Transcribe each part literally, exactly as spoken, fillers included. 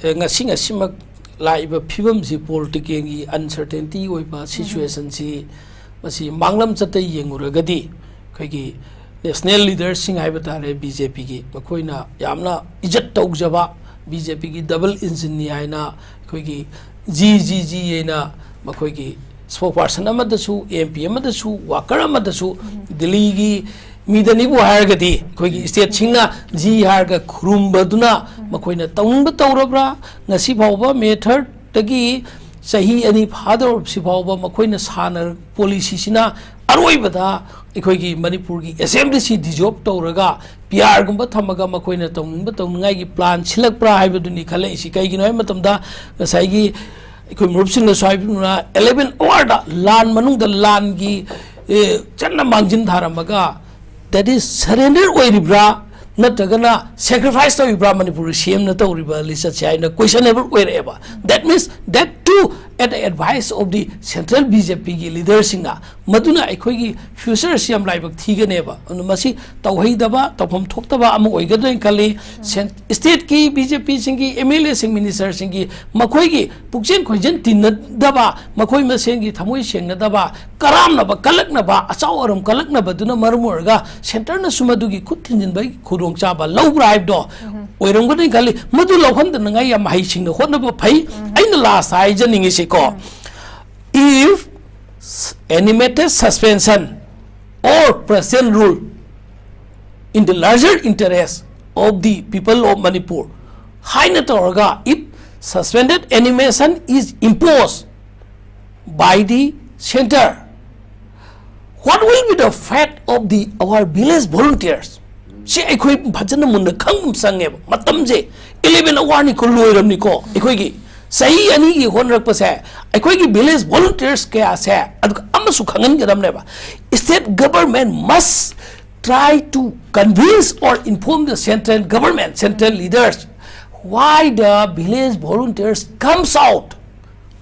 ꯑꯦ, ꯉꯁꯤ ꯉꯁꯤꯃꯛ ꯂꯥꯛꯏꯕ ꯐꯤꯕꯝꯁꯤ, ꯄꯣꯂꯤꯇꯤꯀꯦꯜꯒꯤ ꯑꯟꯁꯔꯇꯦꯟꯇꯤ ꯑꯣꯏꯕ ꯁꯤꯆꯨꯋꯦꯁꯟꯁꯤ, ꯃꯁꯤ ꯃꯥꯡꯂꯝ ꯆꯠꯇ ꯌꯦꯡꯉꯨꯔꯒꯗꯤ, ꯑꯩꯈꯣꯏꯒꯤ ꯅꯦꯁꯅꯦꯜ ꯂꯤꯗꯔꯁꯤꯡ ꯍꯥꯏꯕ ꯇꯥꯔꯦ, ꯕꯤ ꯖꯦ ꯄꯤꯒꯤ, ꯃꯈꯣꯏꯅ ꯌꯥꯝꯅ ꯏꯖꯠ ꯇꯧꯖꯕ, ꯕꯤ ꯖꯦ ꯄꯤꯒꯤ ꯗꯕꯜ ꯏꯟꯖꯤꯟꯅꯤ ꯍꯥꯏꯅ, ꯑꯩꯈꯣꯏꯒꯤ ꯖꯤ ꯖꯤ ꯖꯤ ꯍꯥꯏꯅ ꯃꯈꯣꯏꯒꯤ ꯁ꯭ꯄꯣꯛꯄꯔꯁꯟ ꯑꯃꯗꯁꯨ, ꯑꯦꯝ ꯄꯤ ꯑꯃꯗꯁꯨ, ꯋꯥꯀꯔ ꯑꯃꯗꯁꯨ, ꯗꯤꯜꯂꯤꯒꯤ ꯃꯤꯗꯅꯤꯕꯨ ꯍꯥꯏꯔꯒꯗꯤ, ꯑꯩꯈꯣꯏꯒꯤ ꯁ꯭ꯇꯦꯠꯁꯤꯡꯅ ꯖꯤ ꯍꯥꯏꯔꯒ ꯈꯨꯔꯨꯝꯕꯗꯨꯅ ꯃꯈꯣꯏꯅ ꯇꯧꯅꯤꯡꯕ ꯇꯧꯔꯕ꯭ꯔꯥ? ꯉꯁꯤ ꯐꯥꯎꯕ ꯃꯦ ꯊꯥꯔꯠꯇꯒꯤ ꯆꯍꯤ ꯑꯅꯤ ꯐꯥꯗꯧꯔꯕꯁꯤ ꯐꯥꯎꯕ ꯃꯈꯣꯏꯅ ꯁꯥꯟꯅ ꯄꯣꯂꯤꯁꯤꯁꯤꯅ ꯑꯔꯣꯏꯕꯗ ꯑꯩꯈꯣꯏꯒꯤ ꯃꯅꯤꯄꯨꯔꯒꯤ ꯑꯦꯁꯦꯝꯕ꯭ꯂꯤꯁꯤ ꯗꯤꯖꯣꯜꯕ ꯇꯧꯔꯒ ꯄꯤ ꯑꯥꯔꯒꯨꯝꯕ ꯊꯝꯃꯒ ꯃꯈꯣꯏꯅ ꯇꯧꯅꯤꯡꯕ ꯇꯧꯅꯤꯡꯉꯥꯏꯒꯤ ꯄ꯭ꯂꯥꯟ ꯁꯤꯜꯂꯛꯄ꯭ꯔꯥ ꯍꯥꯏꯕꯗꯨꯅꯤ ꯈꯜꯂꯛꯏꯁꯤ꯫ ꯀꯩꯒꯤꯅꯣ ꯍꯥꯏꯕ ꯃꯇꯝꯗ, ꯉꯁꯥꯏꯒꯤ ꯑꯩꯈꯣꯏ ꯃꯔꯨꯞꯁꯤꯡꯅꯁꯨ ꯍꯥꯏꯕꯤꯕꯅ, ꯑꯦꯂꯦꯚꯦꯟ ꯑꯋꯥꯔꯗ ꯂꯥꯟ ꯃꯅꯨꯡꯗ ꯂꯥꯟꯒꯤ, ꯑꯦ, ꯆꯟꯅ ꯃꯥꯡꯖꯤꯟ ꯊꯥꯔꯝꯃꯒ, that is surrender ꯑꯣꯏꯔꯤꯕ꯭ꯔꯥ, ꯅꯠꯇ꯭ꯔꯒꯅ ꯁꯦꯀ꯭ꯔꯤꯐꯥꯏꯁ ꯇꯧꯔꯤꯕ꯭ꯔꯥ ꯃꯅꯤꯄꯨꯔꯒꯤ ꯁꯤ ꯑꯦꯝꯅ ꯇꯧꯔꯤꯕ ꯂꯤꯆꯠꯁꯦ ꯍꯥꯏꯅ questionable ꯑꯣꯏꯔꯛꯑꯦꯕ꯫ That means that too at the advice of the central B J ꯄꯤꯒꯤ ꯂꯤꯗꯔꯁꯤꯡꯅ, ꯃꯗꯨꯅ ꯑꯩꯈꯣꯏꯒꯤ ꯐ꯭ꯌꯨꯆꯔꯁꯤ ꯌꯥꯝ ꯂꯥꯏꯕꯛ ꯊꯤꯒꯅꯦꯕ꯫ ꯑꯗꯨꯅ ꯃꯁꯤ ꯇꯧꯍꯩꯗꯕ, ꯇꯧꯐꯝ ꯊꯣꯛꯇꯕ ꯑꯃ ꯑꯣꯏꯒꯗ꯭ꯔꯥ ꯍꯥꯏꯅ ꯈꯜꯂꯤ꯫ ꯁꯦꯟ-, ꯁ꯭ꯇꯦꯠꯀꯤ ꯕꯤ ꯖꯦ ꯄꯤꯁꯤꯡꯒꯤ, ꯑꯦꯝ ꯑꯦꯜ ꯑꯦꯁꯤꯡ, ꯃꯤꯅꯤꯁꯇꯔꯁꯤꯡꯒꯤ ꯃꯈꯣꯏꯒꯤ ꯄꯨꯛꯆꯦꯟ ꯈꯣꯏꯖꯦꯟ ꯇꯤꯟꯅꯗꯕ, ꯃꯈꯣꯏ ꯃꯁꯦꯟꯒꯤ ꯊꯃꯣꯏ ꯁꯦꯡꯅꯗꯕ, ꯀꯔꯥꯝꯅꯕ, ꯀꯜꯂꯛꯅꯕ, ꯑꯆꯥꯎ ꯑꯔꯝ ꯀꯜꯂꯛꯅꯕꯗꯨꯅ ꯃꯔꯝ ꯑꯣꯏꯔꯒ ꯁꯦꯟꯇꯔꯅꯁꯨ ꯃꯗꯨꯒꯤ ꯈꯨꯠ ꯊꯤꯟꯖꯤꯟꯕꯒꯤ ꯈꯨꯗꯣꯡꯆꯥꯕ ꯂꯧꯕ꯭ꯔꯥ ꯍꯥꯏꯕꯗꯣ ꯑꯣꯏꯔꯝꯒꯅꯤ ꯈꯜꯂꯤ꯫ ꯃꯗꯨ ꯂꯧꯍꯟꯗꯅꯉꯥꯏ ꯌꯥꯝ ꯍꯩꯁꯤꯡꯅ ꯍꯣꯠꯅꯕ ꯐꯩ꯫ ꯑꯩꯅ ꯂꯥꯁ ꯍꯥꯏꯖꯅꯤꯡꯉꯤꯁꯤꯀꯣ, if s-, animated suspension or present rule in the larger interest of the people of Manipur ꯍꯥꯏꯅ ꯇꯧꯔꯒ, if suspended animation is imposed by the center, what will be the fate of the, our village volunteers? ꯁꯤ ꯑꯩꯈꯣꯏ ꯐꯖꯅ ꯃꯨꯟꯅ ꯈꯪꯕ ꯆꯪꯉꯦꯕ꯫ ꯃꯇꯝꯁꯦ eleven ꯑꯋꯥꯔꯅꯤꯀꯣ, ꯂꯣꯏꯔꯕꯅꯤꯀꯣ꯫ ꯑꯩꯈꯣꯏꯒꯤ ꯆꯍꯤ ꯑꯅꯤꯒꯤ ꯍꯣꯠꯅꯔꯛꯄꯁꯦ, ꯑꯩꯈꯣꯏꯒꯤ ꯚꯤꯂꯦꯖ ꯚꯣꯂꯨꯟꯇꯤꯌꯔꯁ ꯀꯌꯥꯁꯦ, ꯑꯗꯨꯒ ꯑꯃꯁꯨ ꯈꯪꯍꯟꯒꯗꯕꯅꯦꯕ, state government must try to convince or inform the central government, central leaders, why the village volunteers comes out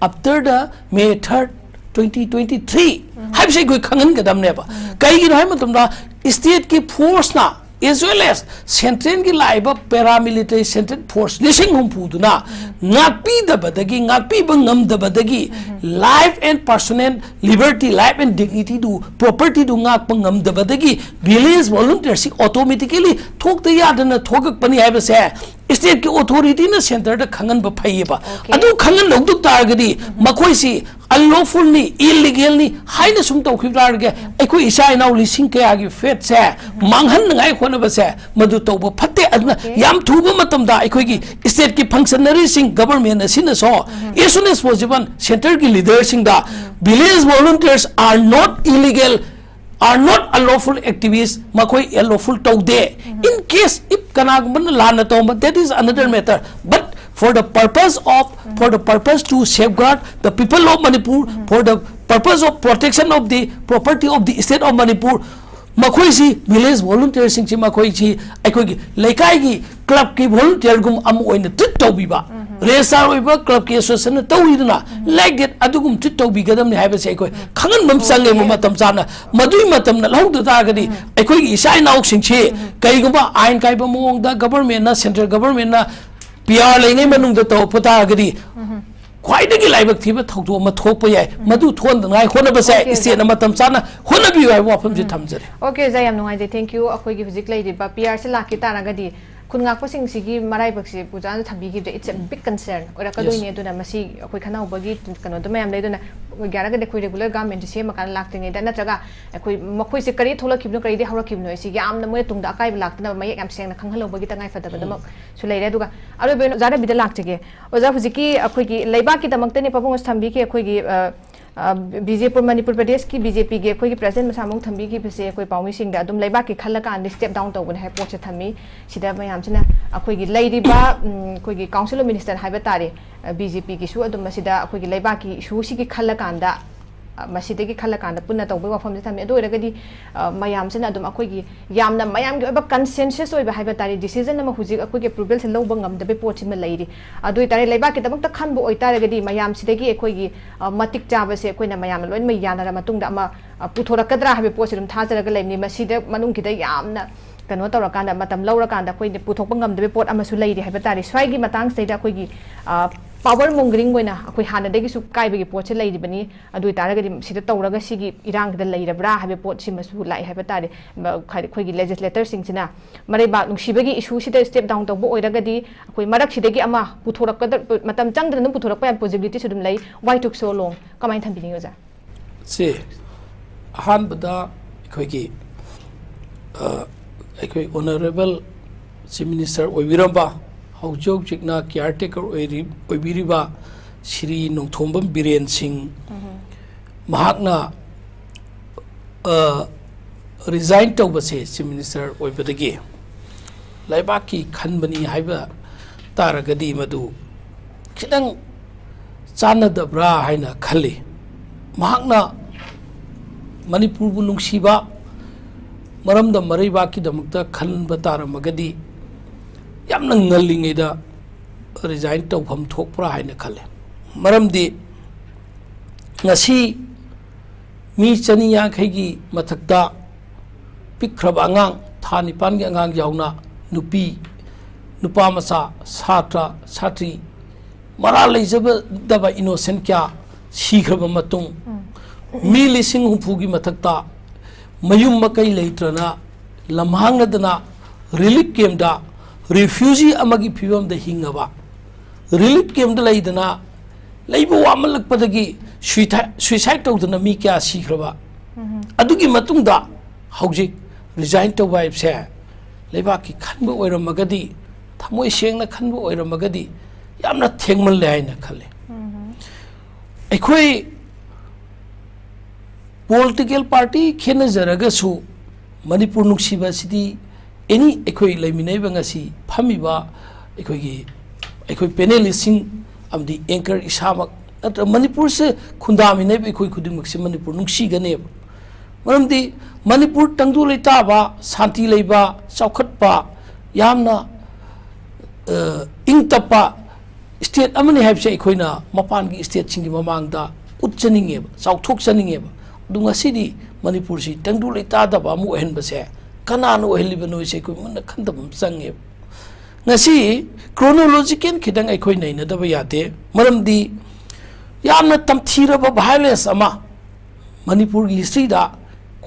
after the May third, twenty twenty-three ꯍꯥꯏꯕꯁꯦ ꯑꯩꯈꯣꯏ ꯈꯪꯍꯟꯒꯗꯕꯅꯦꯕ꯫ ꯀꯩꯒꯤꯅꯣ ꯍꯥꯏꯕ ꯃꯇꯝꯗ, ꯁ꯭ꯇꯦꯠꯀꯤ ꯐꯣꯔꯁꯅ as well as central ꯒꯤ ꯂꯥꯛꯏꯕ paramilitary central force ꯂꯤꯁꯤꯡ ꯍꯨꯝꯐꯨꯗꯨꯅ ꯉꯥꯛꯄꯤꯗꯕꯗꯒꯤ, ꯉꯥꯛꯄꯤꯕ ꯉꯝꯗꯕꯗꯒꯤ life and personal liberty, life and dignity do, property do ꯉꯥꯛꯄ ꯉꯝꯗꯕꯗꯒꯤ village volunteer ꯁꯤ automatically ꯊꯣꯛꯇ ꯌꯥꯗꯅ ꯊꯣꯛꯂꯛꯄꯅꯤ ꯍꯥꯏꯕꯁꯦ state ꯀꯤ authority ꯅ centre ꯗ ꯈꯪꯍꯟꯕ ꯐꯩꯌꯦꯕ꯫ ꯑꯗꯨ ꯈꯪꯍꯟꯍꯧꯗ ꯇꯥꯔꯒꯗꯤ ꯃꯈꯣꯏꯁꯤ unlawful ꯅꯤ, illegal ꯅꯤ ꯍꯥꯏꯅ ꯁꯨꯝ ꯇꯧꯈꯤꯕ ꯇꯥꯔꯒꯗꯤ ꯑꯩꯈꯣꯏ ꯏꯆꯥ ꯏꯅꯥꯎ ꯂꯤꯁꯤꯡ ꯀꯌꯥꯒꯤ fate ꯁꯦ ꯃꯥꯡꯍꯟꯅꯉꯥꯏ ꯍꯣꯠꯅꯕꯁꯦ ꯃꯗꯨ ꯇꯧꯕ ꯐꯠꯇꯦ꯫ ꯑꯗꯨꯅ ꯌꯥꯝ ꯊꯨꯕ ꯃꯇꯝꯗ ꯑꯩꯈꯣꯏꯒꯤ state ꯀꯤ functionary ꯁꯤꯡ, government ꯑꯁꯤꯅꯁꯨ as soon as possible centre ꯒꯤ leader ꯁꯤꯡꯗ village volunteers are not illegal, are not unlawful activists, ꯃꯈꯣꯏ unlawful ꯇꯧꯗꯦ꯫ In case if ꯀꯅꯥꯒꯨꯝꯕꯅ ꯂꯥꯟꯅ ꯇꯧꯔꯝꯕ, that is another matter, but for the purpose of, for the purpose to safeguard the people of Manipur, for the purpose of protection of the property of the state of Manipur, ꯃꯈꯣꯏꯁꯤ village volunteer ꯁꯤꯡꯁꯤ ꯃꯈꯣꯏꯁꯤ ꯑꯩꯈꯣꯏꯒꯤ ꯂꯩꯀꯥꯏꯒꯤ club ꯀꯤ volunteer ꯒꯨꯝ ꯑꯃ ꯑꯣꯏꯅ treat ꯇꯧꯕꯤꯕ, register ꯑꯣꯏꯕ club ꯀꯤ association ꯅ ꯇꯧꯔꯤꯗꯨꯅ like that ꯑꯗꯨꯒꯨꯝ treat ꯇꯧꯕꯤꯒꯗꯕꯅꯤ ꯍꯥꯏꯕꯁꯦ ꯑꯩꯈꯣꯏ ꯈꯪꯍꯟꯕ ꯑꯃ ꯆꯪꯉꯦꯕ ꯃꯇꯝ ꯆꯥꯅ꯫ ꯃꯗꯨꯒꯤ ꯃꯇꯝꯗ ꯂꯧꯍꯧꯗ ꯇꯥꯔꯒꯗꯤ ꯑꯩꯈꯣꯏꯒꯤ ꯏꯆꯥ ꯏꯅꯥꯎꯁꯤꯡꯁꯤ ꯀꯩꯒꯨꯝꯕ ꯑꯥꯏꯟ ꯀꯥꯏꯕ ꯃꯑꯣꯡꯗ government ꯅ, central government ꯅ P R ꯂꯩꯉꯩ ꯃꯅꯨꯡꯗ ꯇꯧꯔꯛꯄ ꯇꯥꯔꯒꯗꯤ ꯈ꯭ꯋꯥꯏꯗꯒꯤ ꯂꯥꯏꯕꯛ ꯊꯤꯕ ꯊꯧꯗꯣꯛ ꯑꯃ ꯊꯣꯛꯄ ꯌꯥꯏ꯫ ꯃꯗꯨ ꯊꯣꯛꯍꯟꯗꯉꯥꯏ ꯍꯣꯠꯅꯕꯁꯦ state ꯅ ꯃꯇꯝ ꯆꯥꯅ ꯍꯣꯠꯅꯕꯤꯌꯨ ꯍꯥꯏꯕ ꯋꯥꯐꯝꯁꯦ ꯊꯝꯖꯔꯤ꯫ Okay, ꯑꯣꯖꯥ, ꯌꯥꯝ ꯅꯨꯡꯉꯥꯏꯖꯩ꯫ Thank you꯫ ꯑꯩꯈꯣꯏꯒꯤ ꯍꯧꯖꯤꯛ ꯂꯩꯔꯤꯕ P R ꯁꯦ ꯂꯥꯛꯈꯤ ꯇꯥꯔꯒꯗꯤ ꯈꯨꯟ ꯉꯥꯛꯄꯁꯤꯡꯁꯤꯒꯤ ꯃꯔꯥꯏꯕꯛꯁꯦ ꯑꯣꯖꯥꯅ ꯊꯝꯕꯤꯈꯤꯕꯗ it's a big concern ꯑꯣꯏꯔꯛꯀꯗꯣꯏꯅꯦ꯫ ꯑꯗꯨꯅ ꯃꯁꯤ ꯑꯩꯈꯣꯏ ꯈꯟꯅꯍꯧꯕꯒꯤ ꯀꯩꯅꯣꯗꯣ ꯃꯌꯥꯝ ꯂꯩ꯫ ꯑꯗꯨꯅ ꯌꯥꯔꯒꯗꯤ ꯑꯩꯈꯣꯏ regular government ꯁꯦ ꯁꯦꯝꯃꯀꯥꯟꯗ ꯂꯥꯛꯇ꯭ꯔꯤꯉꯩꯗ, ꯅꯠꯇ꯭ꯔꯒ ꯑꯩꯈꯣꯏ ꯃꯈꯣꯏꯁꯦ ꯀꯔꯤ ꯊꯣꯛꯂꯛꯈꯤꯕꯅꯣ, ꯀꯔꯤꯗꯤ ꯍꯧꯔꯛꯈꯤꯕꯅꯣ ꯍꯥꯏꯁꯤ ꯌꯥꯝꯅ ꯃꯣꯏꯅ ꯇꯨꯡꯗ ꯑꯀꯥꯏꯕ ꯂꯥꯛꯇꯅꯕ ꯃꯌꯦꯛ ꯌꯥꯝ ꯁꯦꯡꯅ ꯈꯪꯍꯜꯍꯧꯕꯒꯤ ꯇꯉꯥꯏ ꯐꯗꯕꯗꯃꯛꯁꯨ ꯂꯩꯔꯦ꯫ ꯑꯗꯨꯒ ꯑꯔꯣꯏꯕ ꯑꯣꯏꯅ ꯑꯣꯖꯥ ꯔꯕꯤꯗ ꯂꯥꯛꯆꯒꯦ꯫ ꯑꯣꯖꯥ, ꯍꯧꯖꯤꯛꯀꯤ ꯑꯩꯈꯣꯏꯒꯤ ꯂꯩꯕꯥꯛꯀꯤꯗꯃꯛꯇꯅꯦ ꯄꯥꯕꯨꯡ ꯑꯣꯏꯁꯨ ꯊꯝꯕꯤꯈꯤ, ꯑꯩꯈꯣꯏꯒꯤ, ꯑ, ꯑ, ꯕꯤ ꯖꯦ ꯄꯨꯔ ꯃꯅꯤꯄꯨꯔ ꯄ꯭ꯔꯗꯦꯁꯀꯤ ꯕꯤ ꯖꯦ ꯄꯤꯒꯤ ꯑꯩꯈꯣꯏꯒꯤ president ꯃꯁꯥꯃꯛ ꯊꯝꯕꯤꯈꯤꯕꯁꯦ ꯑꯩꯈꯣꯏ ꯄꯥꯎꯃꯤꯁꯤꯡꯗ ꯑꯗꯨꯝ ꯂꯩꯕꯥꯛꯀꯤ ꯈꯜꯂꯀꯥꯟꯗ step down ꯇꯧꯕꯅꯦ ꯍꯥꯏꯕ ꯄꯣꯠꯁꯦ ꯊꯝꯃꯤ꯫ ꯁꯤꯗ ꯃꯌꯥꯝꯁꯤꯅ ꯑꯩꯈꯣꯏꯒꯤ ꯂꯩꯔꯤꯕ, ꯎꯝ, ꯑꯩꯈꯣꯏꯒꯤ Council of Minister ꯍꯥꯏꯕ ꯇꯥꯔꯦ, ꯑ, ꯕꯤ ꯖꯦ ꯄꯤꯒꯤꯁꯨ ꯑꯗꯨꯝ ꯃꯁꯤꯗ ꯑꯩꯈꯣꯏꯒꯤ ꯂꯩꯕꯥꯛꯀꯤ issue ꯁꯤꯒꯤ ꯈꯜꯂꯀꯥꯟꯗ, ꯑ, ꯃꯁꯤꯗꯒꯤ ꯈꯜꯂꯀꯥꯟꯗ ꯄꯨꯟꯅ ꯇꯧꯕꯒꯤ ꯋꯥꯐꯝꯁꯦ ꯊꯝꯃꯤ꯫ ꯑꯗꯨ ꯑꯣꯏꯔꯒꯗꯤ, ꯑ, ꯃꯌꯥꯝꯁꯤꯅ ꯑꯗꯨꯝ ꯑꯩꯈꯣꯏꯒꯤ ꯌꯥꯝꯅ ꯃꯌꯥꯝꯒꯤ ꯑꯣꯏꯕ consensus ꯑꯣꯏꯕ ꯍꯥꯏꯕ ꯇꯥꯔꯦ, decision ꯑꯃ ꯍꯧꯖꯤꯛ ꯑꯩꯈꯣꯏꯒꯤ approval ꯁꯦ ꯂꯧꯕ ꯉꯝꯗꯕꯒꯤ ꯄꯣꯠꯁꯤꯃ ꯂꯩꯔꯤ꯫ ꯑꯗꯨ ꯑꯣꯏꯇꯥꯔꯦ, ꯂꯩꯕꯥꯛꯀꯤꯗꯃꯛꯇ ꯈꯟꯕ ꯑꯣꯏꯇꯥꯔꯒꯗꯤ ꯃꯌꯥꯝꯁꯤꯗꯒꯤ ꯑꯩꯈꯣꯏꯒꯤ, ꯑ, ꯃꯇꯤꯛ ꯆꯥꯕꯁꯦ ꯑꯩꯈꯣꯏꯅ ꯃꯌꯥꯝꯅ ꯂꯣꯏꯅꯃꯛ ꯌꯥꯅꯔ ꯃꯇꯨꯡꯗ ꯑꯃ, ꯑ, ꯄꯨꯊꯣꯔꯛꯀꯗ꯭ꯔꯥ ꯍꯥꯏꯕ ꯄꯣꯠꯁꯦ ꯑꯗꯨꯝ ꯊꯥꯖꯔꯒ ꯂꯩꯕꯅꯤ꯫ ꯃꯁꯤꯗ ꯃꯅꯨꯡꯒꯤꯗ ꯌꯥꯝꯅ ꯀꯩꯅꯣ ꯇꯧꯔꯀꯥꯟꯗ, ꯃꯇꯝ ꯂꯧꯔꯀꯥꯟꯗ ꯑꯩꯈꯣꯏꯅ ꯄꯨꯊꯣꯛꯄ ꯉꯝꯗꯕꯒꯤ ꯄꯣꯠ ꯑꯃꯁꯨ ꯂꯩꯔꯤ ꯍꯥꯏꯕ ꯇꯥꯔꯦ꯫ ꯁ꯭ꯋꯥꯏꯒꯤ ꯃꯇꯥꯡꯁꯤꯗꯩꯗ ꯑꯩꯈꯣꯏꯒꯤ ꯄꯥꯋꯔ ꯃꯣꯡꯒꯔꯤꯡ ꯑꯣꯏꯅ ꯑꯩꯈꯣꯏ ꯍꯥꯟꯅꯗꯒꯤꯁꯨ ꯀꯥꯏꯕꯒꯤ ꯄꯣꯠꯁꯦ ꯂꯩꯔꯤꯕꯅꯤ꯫ ꯑꯗꯨ ꯑꯣꯏꯇꯥꯔꯒꯗꯤ ꯁꯤꯗ ꯇꯧꯔꯒ ꯁꯤꯒꯤ ꯏꯔꯥꯡꯁꯤꯗ ꯂꯩꯔꯕ꯭ꯔꯥ ꯍꯥꯏꯕ ꯄꯣꯠꯁꯤꯃꯁꯨ ꯂꯥꯛꯑꯦ ꯍꯥꯏꯕ ꯇꯥꯔꯦ꯫ ꯃ-, ꯍꯥꯏꯗꯤ ꯑꯩꯈꯣꯏꯒꯤ ꯂꯦꯖꯤꯁꯂꯦꯇꯔꯁꯤꯡꯁꯤꯅ ꯃꯔꯩꯕꯥꯛ ꯅꯨꯡꯁꯤꯕꯒꯤ ꯏꯁꯨꯁꯤꯗ ꯁ꯭ꯇꯦꯞ ꯗꯥꯎꯟ ꯇꯧꯕ ꯑꯣꯏꯔꯒꯗꯤ ꯑꯩꯈꯣꯏ ꯃꯔꯛꯁꯤꯗꯒꯤ ꯑꯃ ꯄꯨꯊꯣꯔꯛꯀꯗ-, ꯃꯇꯝ ꯆꯪꯗꯅ ꯑꯗꯨꯝ ꯄꯨꯊꯣꯔꯛꯄ ꯌꯥꯕ ꯄꯣꯁꯤꯕꯤꯂꯤꯇꯤꯁꯨ ꯑꯗꯨꯝ ꯂꯩ꯫ Why took so long? ꯀꯃꯥꯏꯅ ꯊꯝꯕꯤꯅꯤꯡꯉꯤ ꯑꯣꯖꯥ? ꯁꯤ ꯑꯍꯥꯟꯕꯗ ꯑꯩꯈꯣꯏꯒꯤ, ꯑ, ꯑꯩꯈꯣꯏ ꯑꯣꯅꯔꯦꯕꯜ ꯆꯤꯐ ꯃꯤꯅꯤꯁꯇꯔ ꯑꯣꯏꯕꯤꯔꯝꯕ, ꯍꯧꯖꯤꯛ ꯍꯧꯖꯤꯛꯅ ꯀꯤꯌꯥꯔ ꯇꯦꯀꯔ ꯑꯣꯏꯔꯤ-, ꯑꯣꯏꯕꯤꯔꯤꯕ ꯁ꯭ꯔꯤ ꯅꯣꯡꯊꯣꯝꯕꯝ ꯕꯤꯔꯦꯟ ꯁꯤꯡ, ꯃꯍꯥꯛꯅ, ꯑ, ꯔꯤꯖꯥꯏꯟ ꯇꯧꯕꯁꯦ ꯆꯤꯐ ꯃꯤꯅꯤꯁꯇꯔ ꯑꯣꯏꯕꯗꯒꯤ ꯂꯩꯕꯥꯛꯀꯤ ꯈꯟꯕꯅꯤ ꯍꯥꯏꯕ ꯇꯥꯔꯒꯗꯤ ꯃꯗꯨ ꯈꯤꯇꯪ ꯆꯥꯟꯅꯗꯕ꯭ꯔꯥ ꯍꯥꯏꯅ ꯈꯜꯂꯤ꯫ ꯃꯍꯥꯛꯅ ꯃꯅꯤꯄꯨꯔꯕꯨ ꯅꯨꯡꯁꯤꯕ ꯃꯔꯝꯗ ꯃꯔꯩꯕꯥꯛꯀꯤꯗꯃꯛꯇ ꯈꯟꯕ ꯇꯥꯔꯝꯃꯒꯗꯤ ꯌꯥꯝꯅ ꯉꯜꯂꯤꯉꯩꯗ ꯔꯤꯖꯥꯏꯟ ꯇꯧꯐꯝ ꯊꯣꯛꯄ꯭ꯔꯥ ꯍꯥꯏꯅ ꯈꯜꯂꯤ꯫ ꯃꯔꯝꯗꯤ ꯉꯁꯤ ꯃꯤ ꯆꯅꯤ ꯌꯥꯡꯈꯩꯒꯤ ꯃꯊꯛꯇ ꯄꯤꯛꯈ꯭ꯔꯕ ꯑꯉꯥꯡ, ꯊꯥ ꯅꯤꯄꯥꯟꯒꯤ ꯑꯉꯥꯡ ꯌꯥꯎꯅ, ꯅꯨꯄꯤ, ꯅꯨꯄꯥ ꯃꯆꯥ, ꯁꯥꯇ꯭ꯔ, ꯁꯥꯇ꯭ꯔꯤ, ꯃꯔꯥꯜ ꯂꯩꯖꯗꯕ ꯏꯅꯣꯁꯦꯟ ꯀꯌꯥ ꯁꯤꯈ꯭ꯔꯕ ꯃꯇꯨꯡ, ꯃꯤ ꯂꯤꯁꯤꯡ ꯍꯨꯝꯐꯨꯒꯤ ꯃꯊꯛꯇ ꯃꯌꯨꯝ ꯃꯀꯩ ꯂꯩꯇ꯭ꯔꯅ ꯂꯝꯍꯥꯡꯅꯗꯅ ꯔꯤꯂꯤꯐ ꯀꯦꯝꯞꯇ ꯔꯤꯐ꯭ꯌꯨꯖꯤ ꯑꯃꯒꯤ ꯐꯤꯕꯝꯗ ꯍꯤꯡꯉꯕ, ꯔꯤꯂꯤꯐ ꯀꯦꯝꯞꯇ ꯂꯩꯗꯅ ꯂꯩꯕ ꯋꯥꯃꯜꯂꯛꯄꯗꯒꯤ ꯁꯨꯏꯊꯥ-, ꯁꯨꯏꯁꯥꯏꯗ ꯇꯧꯗꯅ ꯃꯤ ꯀꯌꯥ ꯁꯤꯈ꯭ꯔꯕ, ꯑꯗꯨꯒꯤ ꯃꯇꯨꯡꯗ ꯍꯧꯖꯤꯛ ꯔꯤꯖꯥꯏꯟ ꯇꯧꯕ ꯍꯥꯏꯕꯁꯦ ꯂꯩꯕꯥꯛꯀꯤ ꯈꯟꯕ ꯑꯣꯏꯔꯝꯃꯒꯗꯤ, ꯊꯃꯣꯏ ꯁꯦꯡꯅ ꯈꯟꯕ ꯑꯣꯏꯔꯝꯃꯒꯗꯤ ꯌꯥꯝꯅ ꯊꯦꯡꯃꯜꯂꯦ ꯍꯥꯏꯅ ꯈꯜꯂꯤ꯫ ꯑꯩꯈꯣꯏ ꯄꯣꯂꯤꯇꯤꯀꯦꯜ ꯄꯥꯔꯇꯤ ꯈꯦꯠꯅꯖꯔꯒꯁꯨ ꯃꯅꯤꯄꯨꯔ ꯅꯨꯡꯁꯤꯕ ꯑꯁꯤꯗꯤ ꯑꯦꯅꯤ ꯑꯩꯈꯣꯏ ꯂꯩꯃꯤꯟꯅꯔꯤꯕ ꯉꯁꯤ ꯐꯝꯃꯤꯕ ꯑꯩꯈꯣꯏꯒꯤ, ꯑꯩꯈꯣꯏ ꯄꯦꯅꯦꯂꯤꯁꯁꯤꯡ ꯑꯃꯗꯤ ꯑꯦꯡꯀꯔ ꯏꯁꯥꯃꯛ ꯅꯠꯇ꯭ꯔꯒ ꯃꯅꯤꯄꯨꯔꯁꯦ ꯈꯨꯟꯗꯥꯃꯤꯟꯅꯔꯤꯕ ꯑꯩꯈꯣꯏ ꯈꯨꯗꯤꯡꯃꯛꯁꯦ ꯃꯅꯤꯄꯨꯔ ꯅꯨꯡꯁꯤꯒꯅꯦꯕ꯫ ꯃꯔꯝꯗꯤ ꯃꯅꯤꯄꯨꯔ ꯇꯪꯗꯨ ꯂꯩꯇꯥꯕ, ꯁꯥꯟꯇꯤ ꯂꯩꯕ, ꯆꯥꯎꯈꯠꯄ, ꯌꯥꯝꯅ, ꯑ, ꯏꯪ ꯇꯞꯄ ꯁ꯭ꯇꯦꯠ ꯑꯃꯅꯤ ꯍꯥꯏꯕꯁꯦ ꯑꯩꯈꯣꯏꯅ ꯃꯄꯥꯟꯒꯤ ꯁ꯭ꯇꯦꯠꯁꯤꯡꯒꯤ ꯃꯃꯥꯡꯗ ꯎꯠꯆꯅꯤꯡꯉꯦꯕ, ꯆꯥꯎꯊꯣꯛꯆꯅꯤꯡꯉꯦꯕ꯫ ꯑꯗꯨ ꯉꯁꯤꯗꯤ ꯃꯅꯤꯄꯨꯔꯁꯤ ꯇꯪꯗꯨ ꯂꯩꯇꯥꯗꯕ ꯑꯃ ꯑꯣꯏꯍꯟꯕꯁꯦ ꯀꯅꯥꯅ ꯑꯣꯏꯍꯜꯂꯤꯕꯅꯣ ꯍꯥꯏꯁꯦ ꯑꯩꯈꯣꯏ ꯃꯨꯟꯅ ꯈꯟꯗꯕ ꯑꯃ ꯆꯪꯉꯦꯕ꯫ ꯉꯁꯤ chronological ꯈꯤꯇꯪ ꯑꯩꯈꯣꯏ ꯅꯩꯅꯗꯕ ꯌꯥꯗꯦ꯫ ꯃꯔꯝꯗꯤ ꯌꯥꯝꯅ ꯇꯝꯊꯤꯔꯕ violence ꯑꯃ, ꯃꯅꯤꯄꯨꯔꯒꯤ historyꯗ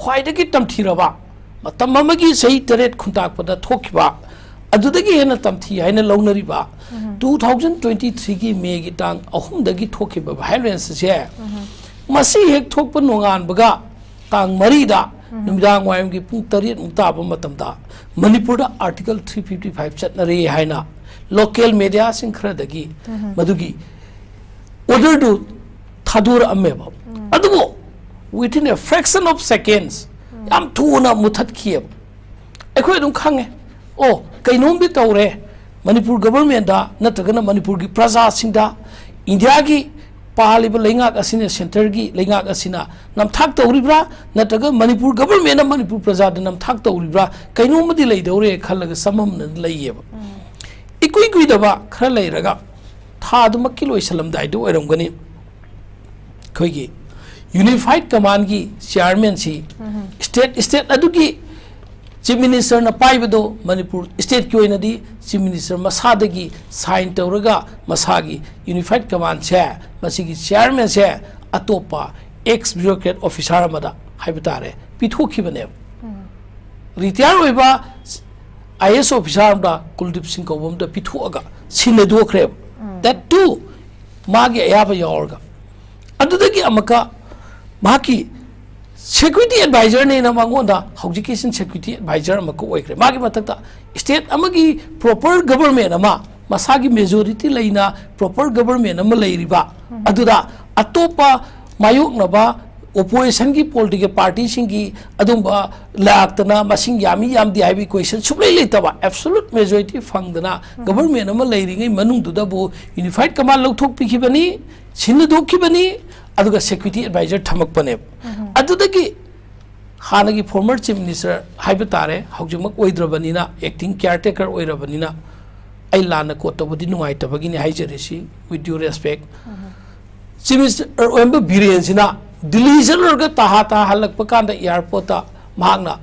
ꯈ꯭ꯋꯥꯏꯗꯒꯤ ꯇꯝꯊꯤꯔꯕ, ꯃꯇꯝ ꯑꯃꯒꯤ ꯆꯍꯤ ꯇꯔꯦꯠ ꯈꯨꯟꯇꯥꯛꯄꯗ ꯊꯣꯛꯈꯤꯕ, ꯑꯗꯨꯗꯒꯤ ꯍꯦꯟꯅ ꯇꯝꯊꯤ ꯍꯥꯏꯅ ꯂꯧꯅꯔꯤꯕ two thousand twenty threeꯒꯤ Mayꯒꯤ ꯇꯥꯡ ꯑꯍꯨꯝꯗꯒꯤ ꯊꯣꯛꯈꯤꯕ violence ꯑꯁꯦ, ꯃꯁꯤ ꯍꯦꯛ ꯊꯣꯛꯄ ꯅꯣꯡꯉꯥꯟꯕꯒ ꯇꯥꯡ ꯃꯔꯤꯗ ꯅꯨꯃꯤꯗꯥꯡ ꯋꯥꯏꯔꯝꯒꯤ ꯄꯨꯡ ꯇꯔꯦꯠꯃꯨꯛ ꯇꯥꯕ ꯃꯇꯝꯗ ꯃꯅꯤꯄꯨꯔꯗ Article three fifty five ꯆꯠꯅꯔꯦ ꯍꯥꯏꯅ local mediaꯁꯤꯡ ꯈꯔꯗꯒꯤ ꯃꯗꯨꯒꯤ orderꯗꯨ ꯊꯥꯗꯣꯔꯛꯑꯝꯃꯦꯕ꯫ ꯑꯗꯨꯕꯨ within a fraction of seconds, ꯌꯥꯝ ꯊꯨꯅ ꯃꯨꯊꯠꯈꯤꯑꯕ꯫ ꯑꯩꯈꯣꯏ ꯑꯗꯨꯝ ꯈꯪꯉꯦ, ꯑꯣ, ꯀꯩꯅꯣꯝꯗꯤ ꯇꯧꯔꯦ ꯃꯅꯤꯄꯨꯔ governmentꯗ ꯅꯠꯇ꯭ꯔꯒꯅ ꯃꯅꯤꯄꯨꯔꯒꯤ ꯄ꯭ꯔꯖꯥꯁꯤꯡꯗ, ꯏꯟꯗꯤꯌꯥꯒꯤ ꯄꯥꯜꯂꯤꯕ ꯂꯩꯉꯥꯛ ꯑꯁꯤꯅ, centreꯒꯤ ꯂꯩꯉꯥꯛ ꯑꯁꯤꯅ ꯅꯝꯊꯥꯛ ꯇꯧꯔꯤꯕ꯭ꯔꯥ, ꯅꯠꯇ꯭ꯔꯒ ꯃꯅꯤꯄꯨꯔ governmentꯅ ꯃꯅꯤꯄꯨꯔ ꯄ꯭ꯔꯖꯥꯗ ꯅꯝꯊꯥꯛ ꯇꯧꯔꯤꯕ꯭ꯔꯥ, ꯀꯩꯅꯣꯝꯃꯗꯤ ꯂꯩꯗꯧꯔꯦ ꯈꯜꯂꯒ ꯆꯃꯝꯅꯅ ꯂꯩꯌꯦꯕ꯫ ꯏꯀꯨꯏ ꯀꯨꯏꯗꯕ ꯈꯔ ꯂꯩꯔꯒ, ꯊꯥ ꯑꯗꯨꯃꯛꯀꯤ ꯂꯣꯏꯁꯤꯜꯂꯝꯗꯥꯏꯗ ꯑꯣꯏꯔꯝꯒꯅꯤ, ꯑꯩꯈꯣꯏꯒꯤ Unified Commandꯒꯤ chairmanꯁꯤ state, state ꯑꯗꯨꯒꯤ chief ministerꯅ ꯄꯥꯏꯕꯗꯣ, ꯃꯅꯤꯄꯨꯔ stateꯀꯤ ꯑꯣꯏꯅꯗꯤ chief minister ꯃꯁꯥꯗꯒꯤ sign ꯇꯧꯔꯒ ꯃꯁꯥꯒꯤ Unified Commandꯁꯦ, ꯃꯁꯤꯒꯤ chairmanꯁꯦ ꯑꯇꯣꯞꯄ ex bureaucrat officer ꯑꯃꯗ, ꯍꯥꯏꯕ ꯇꯥꯔꯦ, ꯄꯤꯊꯣꯛꯈꯤꯕꯅꯦꯕ꯫ Retire ꯑꯣꯏꯕ IAS officer ꯑꯃꯗ, ꯀꯨꯜꯗꯤꯞ ꯁꯤꯡ ꯀꯧꯕ ꯑꯃꯗ ꯄꯤꯊꯣꯛꯑꯒ ꯁꯤꯟꯅꯗꯣꯛꯈ꯭ꯔꯦꯕ꯫ That too, ꯃꯥꯒꯤ ꯑꯌꯥꯕ ꯌꯥꯎꯔꯒ꯫ ꯑꯗꯨꯗꯒꯤ ꯑꯃꯨꯛꯀ ꯃꯍꯥꯛꯀꯤ security advisorꯅꯦꯅ ꯃꯉꯣꯟꯗ ꯍꯧꯖꯤꯛꯀꯤꯁꯤꯅ security advisor ꯑꯃꯈꯛ ꯑꯣꯏꯈ꯭ꯔꯦ꯫ ꯃꯥꯒꯤ ꯃꯊꯛꯇ state ꯑꯃꯒꯤ proper government ꯑꯃ, ꯃꯁꯥꯒꯤ majority ꯂꯩꯅ proper government ꯑꯃ ꯂꯩꯔꯤꯕ ꯑꯗꯨꯗ ꯑꯇꯣꯞꯄ ꯃꯥꯌꯣꯛꯅꯕ oppositionꯒꯤ political partyꯁꯤꯡꯒꯤ ꯑꯗꯨꯝꯕ ꯂꯥꯛꯇꯅ ꯃꯁꯤꯡ ꯌꯥꯝꯃꯤ ꯌꯥꯝꯗꯦ ꯍꯥꯏꯕꯒꯤ question ꯁꯨꯛꯂꯩ ꯂꯩꯇꯕ, absolute majority ꯐꯪꯗꯅ government ꯑꯃ ꯂꯩꯔꯤꯉꯩ ꯃꯅꯨꯡꯗꯨꯗꯕꯨ Unified Command ꯂꯧꯊꯣꯛꯄꯤꯈꯤꯕꯅꯤ, ꯁꯤꯟꯅꯗꯣꯛꯈꯤꯕꯅꯤ, ꯑꯗꯨꯒ security advisor ꯊꯝꯃꯛꯄꯅꯦꯕ꯫ ꯑꯗꯨꯗꯒꯤ ꯍꯥꯟꯅꯒꯤ former chief minister ꯍꯥꯏꯕ ꯇꯥꯔꯦ, ꯍꯧꯖꯤꯛꯃꯛ ꯑꯣꯏꯗ꯭ꯔꯕꯅꯤꯅ, acting caretaker ꯑꯣꯏꯔꯕꯅꯤꯅ, ꯑꯩ ꯂꯥꯟꯅ quote ꯇꯧꯕꯗꯤ ꯅꯨꯡꯉꯥꯏꯇꯕꯒꯤꯅꯤ ꯍꯥꯏꯖꯔꯤꯁꯤ, with due respect꯫ Chief minister ꯑꯣꯏꯔꯝꯕ ꯕꯤꯔꯦꯟꯁꯤꯅ ꯗꯤꯜꯂꯤ ꯆꯠꯂꯨꯔꯒ ꯇꯍꯥ ꯇꯍꯥ ꯍꯜꯂꯛꯄ ꯀꯥꯟꯗ airportꯇ ꯃꯍꯥꯛꯅ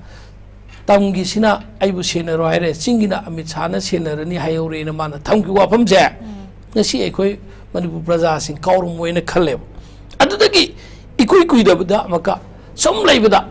ꯇꯝꯒꯤꯁꯤꯅ ꯑꯩꯕꯨ ꯁꯦꯟꯅꯔꯣ ꯍꯥꯏꯔꯦ, ꯆꯤꯡꯒꯤꯅ ꯑꯃꯤꯠ ꯁꯥꯍꯅ ꯁꯦꯟꯅꯔꯅꯤ ꯍꯥꯏꯍꯧꯔꯦꯅ ꯃꯥꯅ ꯊꯝꯈꯤꯕ ꯋꯥꯐꯝꯁꯦ ꯉꯁꯤ ꯑꯩꯈꯣꯏ ꯃꯅꯤꯄꯨꯔ ꯄ꯭ꯔꯖꯥꯁꯤꯡ ꯀꯥꯎꯔꯝꯃꯣꯏꯅ ꯈꯜꯂꯦꯕ꯫ ꯑꯗꯨꯗꯒꯤ ꯏꯀꯨꯏ ꯀꯨꯏꯗꯕꯗ ꯑꯃꯨꯛꯀ ꯁꯨꯝ ꯂꯩꯕꯗ,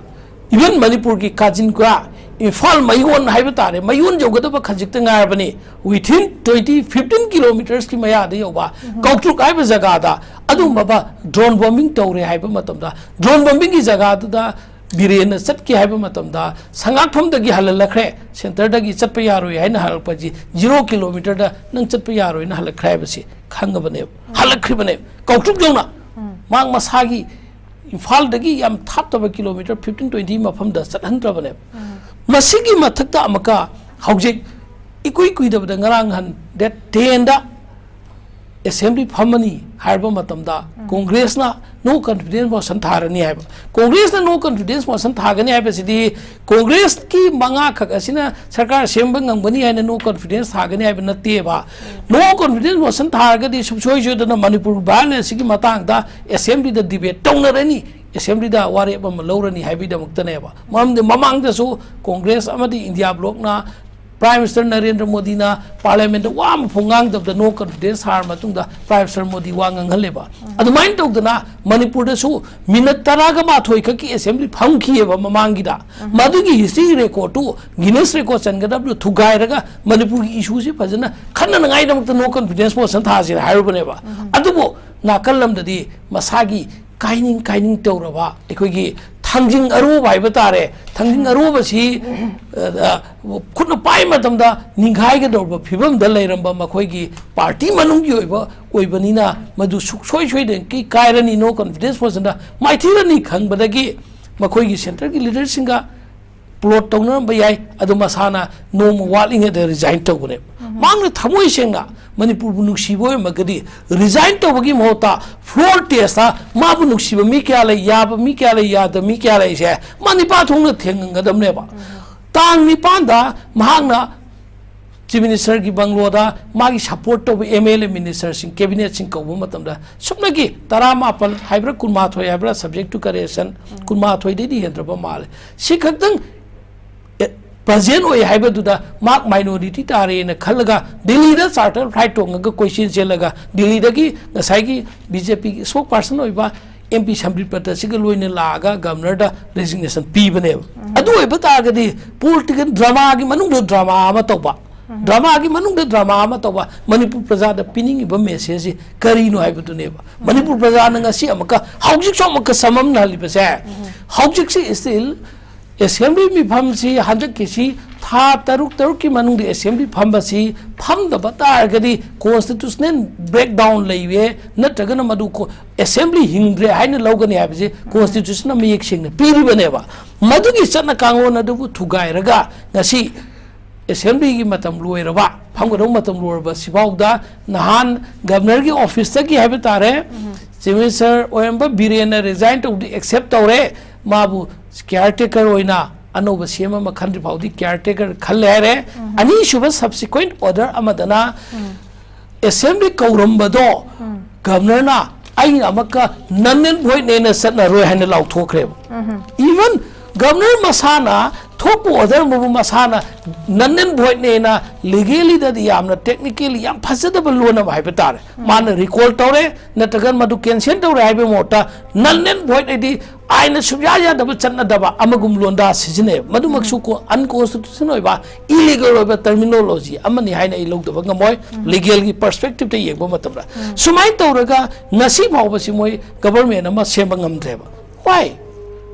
even ꯃꯅꯤꯄꯨꯔꯒꯤ ꯀꯥꯖꯤꯟꯒ ꯏꯝꯐꯥꯜ ꯃꯌꯣꯟ ꯍꯥꯏꯕ ꯇꯥꯔꯦ, ꯃꯌꯣꯟ ꯌꯧꯒꯗꯕ ꯈꯖꯤꯛꯇ ꯉꯥꯏꯔꯕꯅꯤ, within twenty, fifteen kilometersꯀꯤ ꯃꯌꯥꯗ ꯌꯧꯕ ꯀꯧꯇ꯭ꯔꯨꯛ ꯍꯥꯏꯕ ꯖꯒꯥꯗ ꯑꯗꯨꯒꯨꯝꯕ drone bombing ꯇꯧꯔꯦ ꯍꯥꯏꯕ ꯃꯇꯝꯗ, drone bombingꯒꯤ ꯖꯒꯥꯗꯨꯗ ꯕꯤꯔꯦꯟꯅ ꯆꯠꯀꯦ ꯍꯥꯏꯕ ꯃꯇꯝꯗ, ꯁꯉꯥꯛꯐꯝꯗꯒꯤ ꯍꯜꯍꯜꯂꯛꯈ꯭ꯔꯦ, centreꯗꯒꯤ ꯆꯠꯄ ꯌꯥꯔꯣꯏ ꯍꯥꯏꯅ ꯍꯜꯂꯛꯄꯁꯤ, zero kilometerꯗ ꯅꯪ ꯆꯠꯄ ꯌꯥꯔꯣꯏꯅ ꯍꯜꯂꯛꯈ꯭ꯔꯦ ꯍꯥꯏꯕꯁꯤ ꯈꯪꯉꯕꯅꯦꯕ꯫ ꯍꯜꯂꯛꯈ꯭ꯔꯤꯕꯅꯦꯕ ꯀꯧꯇ꯭ꯔꯨꯛ ꯌꯧꯅ꯫ ꯃꯍꯥꯛ ꯃꯁꯥꯒꯤ ꯏꯝꯐꯥꯜꯗꯒꯤ ꯌꯥꯝ ꯊꯥꯞꯇꯕ kilometer fifteen, twenty ꯃꯐꯝꯗ ꯆꯠꯍꯟꯗ꯭ꯔꯕꯅꯦꯕ꯫ ꯃꯁꯤꯒꯤ ꯃꯊꯛꯇ ꯑꯃꯨꯛꯀ ꯍꯧꯖꯤꯛ ꯏꯀꯨꯏ ꯀꯨꯏꯗꯕꯗ ꯉꯔꯥꯡ ꯅꯍꯥꯟ date tenꯗ assembly ꯐꯝꯃꯅꯤ ꯍꯥꯏꯔꯕ ꯃꯇꯝꯗ Congressꯅ no confidence motion ꯊꯥꯔꯅꯤ ꯍꯥꯏꯕ꯫ Congressꯅ no confidence motion ꯊꯥꯒꯅꯤ ꯍꯥꯏꯕꯁꯤꯗꯤ Congressꯀꯤ ꯃꯉꯥ ꯈꯛ ꯑꯁꯤꯅ ꯁꯔꯀꯥꯔ ꯁꯦꯝꯕ ꯉꯝꯒꯅꯤ ꯍꯥꯏꯅ no confidence ꯊꯥꯒꯅꯤ ꯍꯥꯏꯕ ꯅꯠꯇꯦꯕ꯫ No confidence motion ꯊꯥꯔꯒꯗꯤ ꯁꯨꯡꯁꯣꯏ ꯁꯣꯏꯗꯅ ꯃꯅꯤꯄꯨꯔ violenceꯀꯤ ꯃꯇꯥꯡꯗ assemblyꯗ debate ꯇꯧꯅꯔꯅꯤ, assemblyꯗ ꯋꯥꯔꯦꯞ ꯑꯃ ꯂꯧꯔꯅꯤ ꯍꯥꯏꯕꯒꯤꯗꯃꯛꯇꯅꯦꯕ꯫ ꯃꯔꯝꯗꯤ ꯃꯃꯥꯡꯗꯁꯨ Congress ꯑꯃꯗꯤ India blocꯅ Prime Minister ꯅꯔꯦꯟꯗ꯭ꯔ ꯃꯣꯗꯤꯅ parliamentꯇ ꯋꯥ ꯑꯃ ꯐꯥꯎ ꯉꯥꯡꯗꯕꯗ no confidence ꯊꯥꯔ ꯃꯇꯨꯡꯗ Prime Minister ꯃꯣꯗꯤ ꯋꯥ ꯉꯥꯡꯍꯜꯂꯦꯕ꯫ ꯑꯗꯨꯃꯥꯏꯅ ꯇꯧꯗꯅ ꯃꯅꯤꯄꯨꯔꯗꯁꯨ minute ꯇꯔꯥꯒ ꯃꯥꯊꯣꯏ ꯈꯛꯀꯤ assembly ꯐꯝꯈꯤꯑꯕ ꯃꯃꯥꯡꯒꯤꯗ꯫ ꯃꯗꯨꯒꯤ history recordꯇꯨ Guinness record ꯆꯟꯒꯗꯕꯗꯨ ꯊꯨꯒꯥꯏꯔꯒ ꯃꯅꯤꯄꯨꯔꯒꯤ issueꯁꯤ ꯐꯖꯅ ꯈꯟꯅꯅꯉꯥꯏꯗꯃꯛꯇ no confidence motion ꯊꯥꯁꯤꯅ ꯍꯥꯏꯔꯨꯕꯅꯦꯕ꯫ ꯑꯗꯨꯕꯨ ꯅꯥꯀꯜ ꯂꯝꯗꯗꯤ ꯃꯁꯥꯒꯤ ꯀꯥꯏꯅꯤꯡ ꯀꯥꯏꯅꯤꯡ ꯇꯧꯔꯕ ꯑꯩꯈꯣꯏꯒꯤ ꯊꯥꯡꯖꯤꯡ ꯑꯔꯣꯕ ꯍꯥꯏꯕ ꯇꯥꯔꯦ, ꯊꯥꯡꯖꯤꯡ ꯑꯔꯣꯕꯁꯤ, ꯑ, ꯑ, ꯈꯨꯠꯅ ꯄꯥꯏ ꯃꯇꯝꯗ ꯅꯤꯡꯈꯥꯏꯒꯗꯧꯔꯕ ꯐꯤꯕꯝꯗ ꯂꯩꯔꯝꯕ ꯃꯈꯣꯏꯒꯤ party ꯃꯅꯨꯡꯒꯤ ꯑꯣꯏꯕ, ꯑꯣꯏꯕꯅꯤꯅ ꯃꯗꯨ ꯁꯨꯡꯁꯣꯏ ꯁꯣꯏꯗꯅ ꯀꯥꯏꯔꯅꯤ, no confidence motionꯗ ꯃꯥꯏꯊꯤꯔꯅꯤ ꯈꯪꯕꯗꯒꯤ ꯃꯈꯣꯏꯒꯤ centreꯒꯤ leaderꯁꯤꯡꯒ plot ꯇꯧꯅꯔꯝꯕ ꯌꯥꯏ, ꯑꯗꯨ ꯃꯁꯥꯅ ꯅꯣꯡꯃ ꯋꯥꯠꯂꯤꯉꯩꯗ resign ꯇꯧꯕꯅꯦꯕ꯫ ꯃꯍꯥꯛꯅ ꯊꯃꯣꯏ ꯁꯦꯡꯅ ꯃꯅꯤꯄꯨꯔꯕꯨ ꯅꯨꯡꯁꯤꯕ ꯑꯣꯏꯔꯝꯃꯒꯗꯤ resign ꯇꯧꯕꯒꯤ ꯃꯍꯨꯠꯇ floor testꯇ ꯃꯥꯕꯨ ꯅꯨꯡꯁꯤꯕ ꯃꯤ ꯀꯌꯥ ꯂꯩ, ꯌꯥꯕ ꯃꯤ ꯀꯌꯥ ꯂꯩ, ꯌꯥꯗꯕ ꯃꯤ ꯀꯌꯥ ꯂꯩꯁꯦ ꯃꯥ ꯅꯤꯄꯥ ꯊꯣꯛꯅ ꯊꯦꯡꯅꯒꯗꯕꯅꯦꯕ꯫ ꯇꯥꯡ ꯅꯤꯄꯥꯟꯗ ꯃꯍꯥꯛꯅ Chief Ministerꯒꯤ ꯕꯪꯒ꯭ꯂꯣꯗ ꯃꯥꯒꯤ support ꯇꯧꯕ MLA ministerꯁꯤꯡ, cabinetꯁꯤꯡ ꯀꯧꯕ ꯃꯇꯝꯗ ꯁꯨꯞꯅꯒꯤ ꯇꯔꯥꯃꯥꯄꯜ ꯍꯥꯏꯕ꯭ꯔꯥ, ꯀꯨꯟꯃꯥꯊꯣꯏ ꯍꯥꯏꯕ꯭ꯔꯥ, subject to correction, ꯀꯨꯟꯃꯥꯊꯣꯏꯗꯩꯗꯤ ꯍꯦꯟꯗ꯭ꯔꯕ ꯃꯥꯜꯂꯦ꯫ ꯁꯤ ꯈꯛꯇꯪ, ꯑꯦ, ꯄ꯭ꯔꯖꯦꯟ ꯑꯣꯏ ꯍꯥꯏꯕꯗꯨꯗ ꯃꯍꯥꯛ ꯃꯥꯏꯅꯣꯔꯤꯇꯤ ꯇꯥꯔꯦꯅ ꯈꯜꯂꯒ ꯗꯤꯜꯂꯤꯗ ꯆꯥꯔꯇꯔ ꯐ꯭ꯂꯥꯏꯠ ꯇꯣꯡꯉꯒ ꯀꯣꯏꯆꯦꯟ ꯆꯦꯜꯂꯒ ꯗꯤꯜꯂꯤꯗꯒꯤ ꯉꯁꯥꯏꯒꯤ ꯕꯤ ꯖꯦ ꯄꯤꯒꯤ ꯏꯁꯄꯣꯛ ꯄꯥꯔꯁꯟ ꯑꯣꯏꯕ ꯑꯦꯝ ꯄꯤ ꯁꯝꯕꯤꯄꯇ ꯑꯁꯤꯒ ꯂꯣꯏꯅ ꯂꯥꯛꯑꯒ ꯒꯕꯅꯔꯗ ꯔꯦꯖꯤꯒꯅꯦꯁꯟ ꯄꯤꯕꯅꯦꯕ꯫ ꯑꯗꯨ ꯑꯣꯏꯕ ꯇꯥꯔꯒꯗꯤ ꯄꯣꯂꯤꯇꯤꯀꯦꯜ ꯗ꯭ꯔꯃꯥꯒꯤ ꯃꯅꯨꯡꯗ ꯗ꯭ꯔꯃꯥ ꯑꯃ ꯇꯧꯕ, ꯗ꯭ꯔꯃꯥꯒꯤ ꯃꯅꯨꯡꯗ ꯗ꯭ꯔꯃꯥ ꯑꯃ ꯇꯧꯕ, ꯃꯅꯤꯄꯨꯔ ꯄ꯭ꯔꯖꯥꯗ ꯄꯤꯅꯤꯡꯉꯤꯕ ꯃꯦꯁꯦꯖꯁꯤ ꯀꯔꯤꯅꯣ ꯍꯥꯏꯕꯗꯨꯅꯦꯕ꯫ ꯃꯅꯤꯄꯨꯔ ꯄ꯭ꯔꯖꯥꯅ ꯉꯁꯤ ꯑꯃꯨꯛꯀ, ꯍꯧꯖꯤꯛꯁꯨ ꯑꯃꯨꯛꯀ ꯁꯝꯃꯝꯅꯍꯜꯂꯤꯕꯁꯦ, ꯍꯧꯖꯤꯛꯁꯤ ꯁ꯭ꯇꯤꯜ ꯑꯦꯁꯦꯝꯕ꯭ꯂꯤ ꯃꯤꯐꯝꯁꯤ ꯍꯟꯗꯛꯀꯤꯁꯤ ꯊꯥ ꯇꯔꯨꯛ ꯇꯔꯨꯛꯀꯤ ꯃꯅꯨꯡꯗ ꯑꯦꯁꯦꯝꯕ꯭ꯂꯤ ꯐꯝꯕꯁꯤ ꯐꯝꯗꯕ ꯇꯥꯔꯒꯗꯤ ꯀꯣꯟꯁꯇꯤꯇ꯭ꯌꯨꯁꯅꯦꯜ ꯕ꯭ꯔꯦꯛꯗꯥꯎꯟ ꯂꯩꯔꯦ, ꯅꯠꯇ꯭ꯔꯒꯅ ꯃꯗꯨ ꯀꯣ-, ꯑꯦꯁꯦꯝꯕ꯭ꯂꯤ ꯍꯤꯡꯗ꯭ꯔꯦ ꯍꯥꯏꯅ ꯂꯧꯒꯅꯤ ꯍꯥꯏꯕꯁꯦ ꯀꯣꯟꯁꯇꯤꯇ꯭ꯌꯨꯁꯟꯅ ꯃꯌꯦꯛ ꯁꯦꯡꯅ ꯄꯤꯔꯤꯕꯅꯦꯕ꯫ ꯃꯗꯨꯒꯤ ꯆꯠꯅ ꯀꯥꯡꯂꯣꯟ ꯑꯗꯨꯕꯨ ꯊꯨꯒꯥꯏꯔꯒ ꯉꯁꯤ ꯑꯦꯁꯦꯝꯕ꯭ꯂꯤꯒꯤ ꯃꯇꯝ ꯂꯣꯏꯔꯕ, ꯐꯝꯒꯗꯧꯕ ꯃꯇꯝ ꯂꯣꯏꯔꯕ ꯁꯤꯐꯥꯎꯗ ꯅꯍꯥꯟ ꯒꯕꯅꯔꯒꯤ ꯑꯣꯐꯤꯁꯇꯒꯤ ꯍꯥꯏꯕ ꯇꯥꯔꯦ, ꯆꯤꯐ ꯃꯤꯅꯤꯁꯇꯔ ꯑꯣꯏꯔꯝꯕ ꯕꯤꯔꯦꯟꯅ ꯔꯤꯖꯥꯏꯟ ꯇꯧꯕꯗꯤ ꯑꯦꯛꯁꯦꯞ ꯇꯧꯔꯦ, ꯃꯥꯕꯨ ꯀꯤꯌꯥꯔ ꯇꯦꯀꯔ ꯑꯣꯏꯅ ꯑꯅꯧꯕ ꯁꯤ ꯑꯦꯝ ꯑꯃ ꯈꯟꯗ꯭ꯔꯤ ꯐꯥꯎꯗꯤ ꯀꯤꯌꯥꯔ ꯇꯦꯀꯔ ꯈꯜꯂꯦ ꯍꯥꯏꯔꯦ꯫ ꯑꯅꯤꯁꯨꯕ ꯁꯕꯁꯤꯀ꯭ꯋꯦꯟ ꯑꯣꯔꯗꯔ ꯑꯃꯗꯅ ꯑꯦꯁꯦꯝꯕ꯭ꯂꯤ ꯀꯧꯔꯝꯕꯗꯣ ꯒꯕꯅꯔꯅ ꯑꯩꯅ ꯑꯃꯨꯛꯀ ꯅꯟ ꯑꯦꯟ ꯚꯣꯏꯗꯅꯦꯅ ꯆꯠꯅꯔꯣꯏ ꯍꯥꯏꯅ ꯂꯥꯎꯊꯣꯛꯈ꯭ꯔꯦꯕ꯫ ꯏꯚꯟ ꯒꯕꯅꯔ ꯃꯁꯥꯅ ꯊꯣꯛꯄ ꯑꯣꯔꯗꯔ ꯑꯃꯕꯨ ꯃꯁꯥꯅ ꯅꯟ ꯑꯦꯟ ꯚꯣꯏꯗꯅꯦꯅ ꯂꯤꯒꯦꯂꯤꯗꯗꯤ ꯌꯥꯝꯅ ꯇꯦꯛꯅꯤꯀꯦꯜꯂꯤ ꯌꯥꯝ ꯐꯖꯗꯕ ꯂꯣꯟ ꯑꯃ ꯍꯥꯏꯕ ꯇꯥꯔꯦ꯫ ꯃꯥꯅ ꯔꯤꯀꯣꯜ ꯇꯧꯔꯦ ꯅꯠꯇ꯭ꯔꯒ ꯃꯗꯨ ꯀꯦꯟꯁꯦꯜ ꯇꯧꯔꯦ ꯍꯥꯏꯕꯒꯤ ꯃꯍꯨꯠꯇ ꯅꯟ ꯑꯦꯟ ꯚꯣꯏꯗ ꯍꯥꯏꯗꯤ ꯑꯥꯏꯟꯅ ꯁꯨꯡꯌꯥ ꯌꯥꯗꯕ ꯆꯠꯅꯗꯕ ꯑꯃꯒꯨꯝ ꯂꯣꯟꯗꯥ ꯁꯤꯖꯤꯟꯅꯩ꯫ ꯃꯗꯨꯃꯛꯁꯨ ꯀꯣ-, ꯑꯟꯀꯣꯟꯁꯇꯤꯇ꯭ꯌꯨꯁꯅꯦꯜ ꯑꯣꯏꯕ, ꯏꯂꯤꯒꯦꯜ ꯑꯣꯏꯕ ꯇꯔꯃꯤꯅꯣꯂꯣꯖꯤ ꯑꯃꯅꯤ ꯍꯥꯏꯅ ꯑꯩ ꯂꯧꯗꯕ ꯉꯝꯃꯣꯏ꯫ ꯂꯤꯒꯦꯜꯒꯤ ꯄꯔꯁꯄꯦꯛꯇꯤꯞꯇ ꯌꯦꯡꯕ ꯃꯇꯝꯗ ꯁꯨꯃꯥꯏꯅ ꯇꯧꯔꯒ ꯉꯁꯤ ꯐꯥꯎꯕꯁꯤ ꯃꯣꯏ ꯒꯕꯔꯃꯦꯟ ꯑꯃ ꯁꯦꯝꯕ ꯉꯝꯗ꯭ꯔꯦꯕ꯫ ꯋꯥꯏ?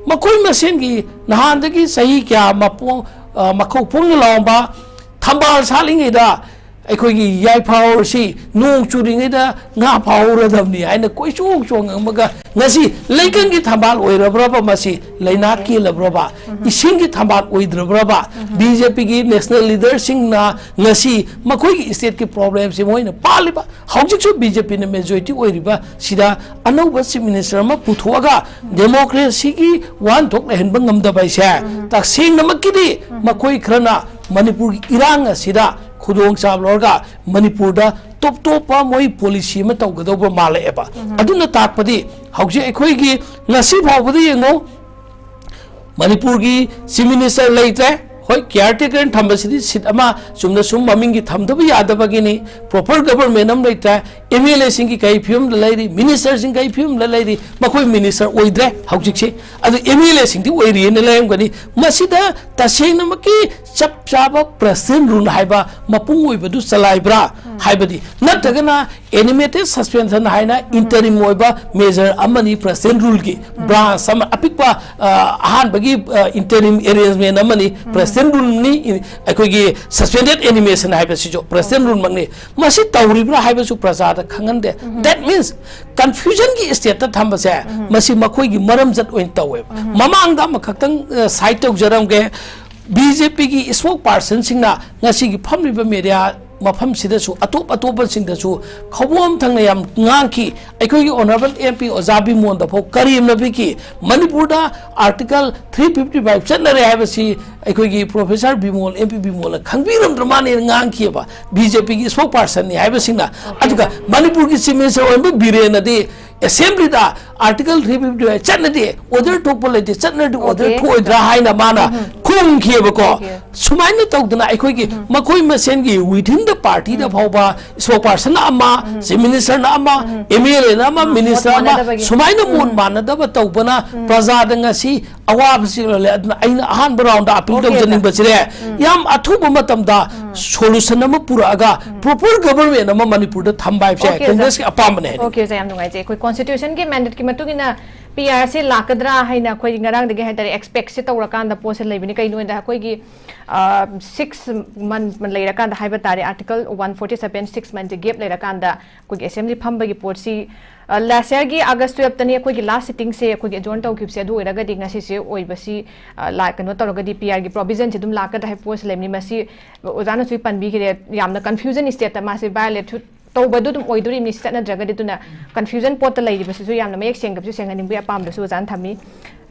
ꯃꯈꯣꯏ ꯃꯁꯦꯟꯒꯤ ꯅꯍꯥꯟꯗꯒꯤ ꯆꯍꯤ ꯀꯌꯥ ꯃꯄꯣ-, ꯑ, ꯃꯈꯧ ꯄꯣꯡꯅ ꯂꯥꯎꯔꯝꯕ ꯊꯝꯕꯥꯜ ꯁꯥꯠꯂꯤꯉꯩꯗ ꯑꯩꯈꯣꯏꯒꯤ ꯌꯥꯏꯐꯧꯁꯤ ꯅꯣꯡ ꯆꯨꯔꯤꯉꯩꯗ ꯉꯥ ꯐꯥꯍꯧꯔꯗꯕꯅꯤ ꯍꯥꯏꯅ ꯀꯣꯏꯆꯣꯡ ꯆꯣꯡꯉꯝꯃꯒ ꯉꯁꯤ ꯂꯩꯀꯪꯒꯤ ꯊꯝꯕꯥꯜ ꯑꯣꯏꯔꯕ꯭ꯔꯕ ꯃꯁꯤ? ꯂꯩꯅꯥ ꯀꯦꯜꯂꯕ꯭ꯔꯕ? ꯏꯁꯤꯡꯒꯤ ꯊꯝꯕꯥꯜ ꯑꯣꯏꯗ꯭ꯔꯕ꯭ꯔꯕ? ꯕꯤ ꯖꯦ ꯄꯤꯒꯤ ꯅꯦꯁꯅꯦꯜ ꯂꯤꯗꯔꯁꯤꯡꯅ ꯉꯁꯤ ꯃꯈꯣꯏꯒꯤ ꯁ꯭ꯇꯦꯠꯀꯤ ꯄ꯭ꯔꯣꯕ꯭ꯂꯦꯝꯁꯤ ꯃꯣꯏꯅ ꯄꯥꯜꯂꯤꯕ, ꯍꯧꯖꯤꯛꯁꯨ ꯕꯤ ꯖꯦ ꯄꯤꯅ ꯃꯦꯖꯣꯔꯤꯇꯤ ꯑꯣꯏꯔꯤꯕ ꯁꯤꯗ ꯑꯅꯧꯕ ꯆꯤꯐ ꯃꯤꯅꯤꯁꯇꯔ ꯑꯃ ꯄꯨꯊꯣꯛꯑꯒ ꯗꯦꯃꯣꯀ꯭ꯔꯦꯁꯤꯒꯤ ꯋꯥꯍꯟꯊꯣꯛ ꯂꯩꯍꯟꯕ ꯉꯝꯗꯕ ꯍꯥꯏꯁꯦ ꯇꯁꯦꯡꯅꯃꯛꯀꯤꯗꯤ ꯃꯈꯣꯏ ꯈꯔꯅ ꯃꯅꯤꯄꯨꯔꯒꯤ ꯏꯔꯥꯡ ꯑꯁꯤꯗ ꯈꯨꯗꯣꯡꯆꯥꯕ ꯂꯧꯔꯒ ꯃꯅꯤꯄꯨꯔꯗ ꯇꯣꯞ ꯇꯣꯞꯄ ꯃꯣꯏ ꯄꯣꯂꯤꯁꯤ ꯑꯃ ꯇꯧꯒꯗꯧꯕ ꯃꯥꯜꯂꯛꯑꯦꯕ꯫ ꯑꯗꯨꯅ ꯇꯥꯛꯄꯗꯤ ꯍꯧꯖꯤꯛ ꯑꯩꯈꯣꯏꯒꯤ ꯉꯁꯤ ꯐꯥꯎꯕꯗ ꯌꯦꯡꯉꯨ, ꯃꯅꯤꯄꯨꯔꯒꯤ ꯆꯤꯐ ꯃꯤꯅꯤꯁꯇꯔ ꯂꯩꯇ꯭ꯔꯦ, ꯍꯣꯏ, ꯀꯤꯌꯥꯔ ꯇꯦꯀꯔꯅ ꯊꯝꯕꯁꯤꯗꯤ ꯁꯤꯠ ꯑꯃ ꯆꯨꯝꯅ ꯁꯨꯝ ꯃꯃꯤꯡꯒꯤ ꯊꯝꯗꯕ ꯌꯥꯗꯕꯒꯤꯅꯤ꯫ ꯄ꯭ꯔꯣꯄꯔ ꯒꯕꯔꯟꯃꯦꯟ ꯑꯃ ꯂꯩꯇ꯭ꯔꯦ꯫ ꯑꯦꯝ ꯑꯦꯜ ꯑꯦꯁꯤꯡꯒꯤ ꯀꯔꯤ ꯐꯤꯕꯝꯗ ꯂꯩꯔꯤ, ꯃꯤꯅꯤꯁꯇꯔꯁꯤꯡ ꯀꯔꯤ ꯐꯤꯕꯝꯗ ꯂꯩꯔꯤ, ꯃꯈꯣꯏ ꯃꯤꯅꯤꯁꯇꯔ ꯑꯣꯏꯗ꯭ꯔꯦ ꯍꯧꯖꯤꯛꯁꯤ꯫ ꯑꯗꯨ ꯑꯦꯝ ꯑꯦꯜ ꯑꯦꯁꯤꯡꯗꯤ ꯑꯣꯏꯔꯤꯑꯅ ꯂꯩꯔꯝꯒꯅꯤ꯫ ꯃꯁꯤꯗ ꯇꯁꯦꯡꯅꯃꯛꯀꯤ ꯆꯞ ꯆꯥꯕ ꯄ꯭ꯔꯁꯤꯗꯦꯟ ꯔꯨꯜ ꯍꯥꯏꯕ ꯃꯄꯨꯡ ꯑꯣꯏꯕꯗꯨ ꯆꯂꯥꯏꯕ꯭ꯔꯥ ꯍꯥꯏꯕꯗꯤ, ꯅꯠꯇ꯭ꯔꯒꯅ ꯑꯦꯅꯤꯃꯦꯇꯦꯗ ꯁꯁꯄꯦꯟꯁꯟ ꯍꯥꯏꯅ ꯏꯟꯇꯔꯤꯝ ꯑꯣꯏꯕ ꯃꯦꯖꯔ ꯑꯃꯅꯤ, ꯄ꯭ꯔꯁꯤꯗꯦꯟ ꯔꯨꯜꯒꯤ ꯕ꯭ꯔꯥꯟꯁ ꯑꯃ, ꯑꯄꯤꯛꯄ, ꯑ, ꯑꯍꯥꯟꯕꯒꯤ ꯏꯟꯇꯔꯤꯝ ꯑꯦꯔꯦꯟꯖꯃꯦꯟ ꯑꯃꯅꯤ ꯄ꯭ꯔꯁꯤꯗꯦꯟ ꯔꯨꯜꯅꯤ꯫ ꯑꯩꯈꯣꯏꯒꯤ ꯁꯁꯄꯦꯟꯗꯦꯗ ꯑꯦꯅꯤꯃꯦꯁꯟ ꯍꯥꯏꯕꯁꯤꯁꯨ ꯄ꯭ꯔꯁꯤꯗꯦꯟ ꯔꯨꯜꯃꯛꯅꯤ꯫ ꯃꯁꯤ ꯇꯧꯔꯤꯕ꯭ꯔꯥ ꯍꯥꯏꯕꯁꯨ ꯄ꯭ꯔꯖꯥꯗ ꯈꯪꯍꯟꯗꯦ꯫ That means ꯀꯟꯐ꯭ꯌꯨꯖꯟꯒꯤ ꯁ꯭ꯇꯦꯠꯇ ꯊꯝꯕꯁꯦ, ꯃꯁꯤ ꯃꯈꯣꯏꯒꯤ ꯃꯔꯝꯆꯠ ꯑꯣꯏꯅ ꯇꯧꯋꯦꯕ꯫ ꯃꯃꯥꯡꯗ ꯑꯃꯈꯛꯇꯪ, ꯑ, ꯁꯥꯏꯠ ꯇꯧꯖꯔꯝꯒꯦ꯫ ꯕꯤ ꯖꯦ ꯄꯤꯒꯤ ꯏꯁꯄꯣꯛ ꯄꯥꯔꯁꯟꯁꯤꯡꯅ ꯉꯁꯤꯒꯤ ꯐꯝꯂꯤꯕ ꯃꯦꯗꯤꯌꯥ ꯃꯐꯝꯁꯤꯗꯁꯨ, ꯑꯇꯣꯞ ꯑꯇꯣꯞꯄꯁꯤꯡꯗꯁꯨ ꯈꯧꯕꯣꯝ ꯊꯪꯅ ꯌꯥꯝ ꯉꯥꯡꯈꯤ꯫ ꯑꯩꯈꯣꯏꯒꯤ ꯑꯣꯅꯔꯦꯕꯜ ꯑꯦꯝ ꯄꯤ ꯑꯣꯖꯥ ꯕꯤꯃꯣꯟꯗ ꯐꯥꯎ ꯀꯔꯦꯝꯅ ꯄꯤꯈꯤ꯫ ꯃꯅꯤꯄꯨꯔꯗ ꯑꯥꯔꯇꯤꯀꯜ ꯊ꯭ꯔꯤ ꯐꯤꯐꯇꯤ ꯐꯥꯏꯚ ꯆꯠꯅꯔꯦ ꯍꯥꯏꯕꯁꯤ ꯑꯩꯈꯣꯏꯒꯤ ꯄ꯭ꯔꯣꯐꯦꯁꯔ ꯕꯤꯃꯣꯜ, ꯑꯦꯝ ꯄꯤ ꯕꯤꯃꯣꯜꯅ ꯈꯪꯕꯤꯔꯝꯗ꯭ꯔ ꯃꯥꯜꯂꯦꯅ ꯉꯥꯡꯈꯤꯑꯕ, ꯕꯤ ꯖꯦ ꯄꯤꯒꯤ ꯏꯁꯄꯣꯛ ꯄꯥꯔꯁꯟꯅꯤ ꯍꯥꯏꯕꯁꯤꯡꯅ꯫ ꯑꯗꯨꯒ ꯃꯅꯤꯄꯨꯔꯒꯤ ꯆꯤꯐ ꯃꯤꯅꯤꯁꯇꯔ ꯑꯣꯏꯔꯝꯕ ꯕꯤꯔꯦꯟꯅꯗꯤ ꯑꯦꯁꯦꯝꯕ꯭ꯂꯤꯗ ꯑꯥꯔꯇꯤꯀꯜ ꯊ꯭ꯔꯤ ꯐꯤꯐꯇꯤ ꯐꯥꯏꯚ ꯆꯠꯅꯗꯦ, ꯑꯣꯔꯗꯔ ꯊꯣꯛꯄ ꯂꯩꯇꯦ, ꯆꯠꯅꯗꯦ, ꯑꯣꯔꯗꯔ Okay. ꯊꯣꯛꯑꯣꯏꯗ꯭ꯔꯥ ꯍꯥꯏꯅ ꯃꯥꯅ ꯈꯨꯝꯈꯤꯑꯕꯀꯣ꯫ Okay. ꯁꯨꯃꯥꯏꯅ ꯇꯧꯗꯅ ꯑꯩꯈꯣꯏꯒꯤ ꯃꯈꯣꯏ ꯃꯁꯦꯟꯒꯤ within the party ꯗ ꯐꯥꯎꯕ ꯏꯁꯄꯣꯛ ꯄꯥꯔꯁꯟ ꯑꯃ, ꯆꯤꯐ ꯃꯤꯅꯤꯁꯇꯔꯅ ꯑꯃ, ꯑꯦꯝ ꯑꯦꯜ ꯑꯦꯅ ꯑꯃ, ꯃꯤꯅꯤꯁꯇꯔ ꯑꯃ, ꯃꯥꯟꯅꯗꯕꯒꯤ꯫ ꯁꯨꯃꯥꯏꯅ ꯃꯣꯠ ꯃꯥꯟꯅꯗꯕ ꯇꯧꯕꯅ ꯄ꯭ꯔꯖꯥꯗ ꯉꯁꯤ ꯑꯋꯥꯕꯁꯤ ꯂꯩ꯫ ꯑꯗꯨꯅ ꯑꯩꯅ ꯑꯍꯥꯟꯕ ꯔꯥꯎꯟꯗ ꯑꯄꯤꯜ Okay, ꯇꯧꯖꯅꯤꯡꯕꯁꯤꯅꯦ, ꯌꯥꯝ ꯑꯊꯨꯕ ꯃꯇꯝꯗ ꯁꯣꯂꯨꯁꯟ ꯑꯃ ꯄꯨꯔꯛꯑꯒ ꯄ꯭ꯔꯣꯄꯔ ꯒꯕꯔꯟꯃꯦꯟ ꯑꯃ ꯃꯅꯤꯄꯨꯔꯗ ꯊꯝꯕ ꯍꯥꯏꯕꯁꯦ Okay, ꯀꯣꯡꯒ꯭ꯔꯦꯁꯀꯤ ꯑꯄꯥꯝꯕꯅꯦ ꯍꯥꯏꯅꯤꯡꯉꯤ꯫ Okay, ꯑꯣꯖꯥ, ꯌꯥꯝ ꯅꯨꯡꯉꯥꯏꯖꯩ꯫ ꯑꯩꯈꯣꯏ ꯀꯣꯟꯁꯇꯤꯇ꯭ꯌꯨꯁꯟꯒꯤ ꯃꯦꯟꯗꯦꯠꯀꯤ ꯃꯇꯨꯡ ꯏꯟꯅ ꯄꯤ ꯑꯥꯔ ꯁꯤ ꯂꯥꯛꯀꯗ꯭ꯔꯥ ꯍꯥꯏꯅ ꯑꯩꯈꯣꯏ ꯉꯔꯥꯡꯗꯒꯤ ꯍꯥꯏꯇꯥꯔꯦ ꯑꯦꯛꯁꯄꯦꯛꯁꯦ ꯇꯧꯔꯀꯥꯟꯗ ꯄꯣꯠꯁꯦ ꯂꯩꯕꯅꯤ꯫ ꯀꯩꯅꯣꯗ ꯑꯩꯈꯣꯏꯒꯤ, ꯑ, ꯁꯤꯛꯁ ꯃꯟ ꯂꯩꯔꯀꯥꯟꯗ ꯍꯥꯏꯕ ꯇꯥꯔꯦ, article one forty seven six ꯃꯟꯁꯦ ꯒꯦꯞ ꯂꯩꯔꯀꯥꯟꯗ ꯑꯩꯈꯣꯏꯒꯤ ꯑꯦꯁꯦꯝꯕ꯭ꯂꯤ ꯐꯝꯕꯒꯤ ꯄꯣꯠꯁꯤ, ꯑ, ꯂꯥꯁ ꯌꯔꯒꯤ ꯑꯥꯒꯁ ꯇꯨꯌꯦꯜꯞꯇꯅꯤ ꯑꯩꯈꯣꯏꯒꯤ ꯂꯥꯁ ꯁꯤꯇꯤꯡꯁꯦ ꯑꯩꯈꯣꯏꯒꯤ ꯑꯦꯖꯣꯔꯟ ꯇꯧꯈꯤꯕꯁꯦ꯫ ꯑꯗꯨ ꯑꯣꯏꯔꯒꯗꯤ ꯉꯁꯤꯁꯦ ꯑꯣꯏꯕꯁꯤ, ꯑ, ꯂꯥ-, ꯀꯩꯅꯣ ꯇꯧꯔꯒꯗꯤ ꯄꯤ ꯑꯥꯔꯒꯤ ꯄ꯭ꯔꯣꯕꯤꯖꯟꯁꯦ ꯑꯗꯨꯝ ꯂꯥꯛꯀꯗ꯭ꯔꯥ ꯍꯥꯏꯕ ꯄꯣꯠꯁꯤ ꯂꯩꯕꯅꯤ꯫ ꯃꯁꯤ ꯑꯣꯖꯥꯅꯁꯨ ꯄꯟꯕꯤꯈ꯭ꯔꯦ, ꯌꯥꯝꯅ ꯀꯟꯐ꯭ꯌꯨꯖꯟ ꯁ꯭ꯇꯦꯠꯇ ꯃꯥꯁꯦ ꯚꯥꯏꯑꯣꯂꯦꯠ ꯇꯧꯕꯗꯨ ꯑꯗꯨꯝ ꯑꯣꯏꯗꯣꯔꯤꯕꯅꯤ꯫ ꯁꯤ ꯆꯠꯅꯗ꯭ꯔꯒꯗꯤ꯫ ꯑꯗꯨꯅ ꯀꯟꯐ꯭ꯌꯨꯖꯟ ꯄꯣꯠꯇ ꯂꯩꯔꯤꯕꯁꯤꯁꯨ ꯌꯥꯝꯅ ꯃꯌꯦꯛ ꯁꯦꯡꯗꯕꯁꯨ ꯁꯦꯡꯍꯟꯅꯤꯡꯕꯒꯤ ꯑꯄꯥꯝꯕꯁꯨ ꯑꯣꯖꯥꯅ ꯊꯝꯃꯤ꯫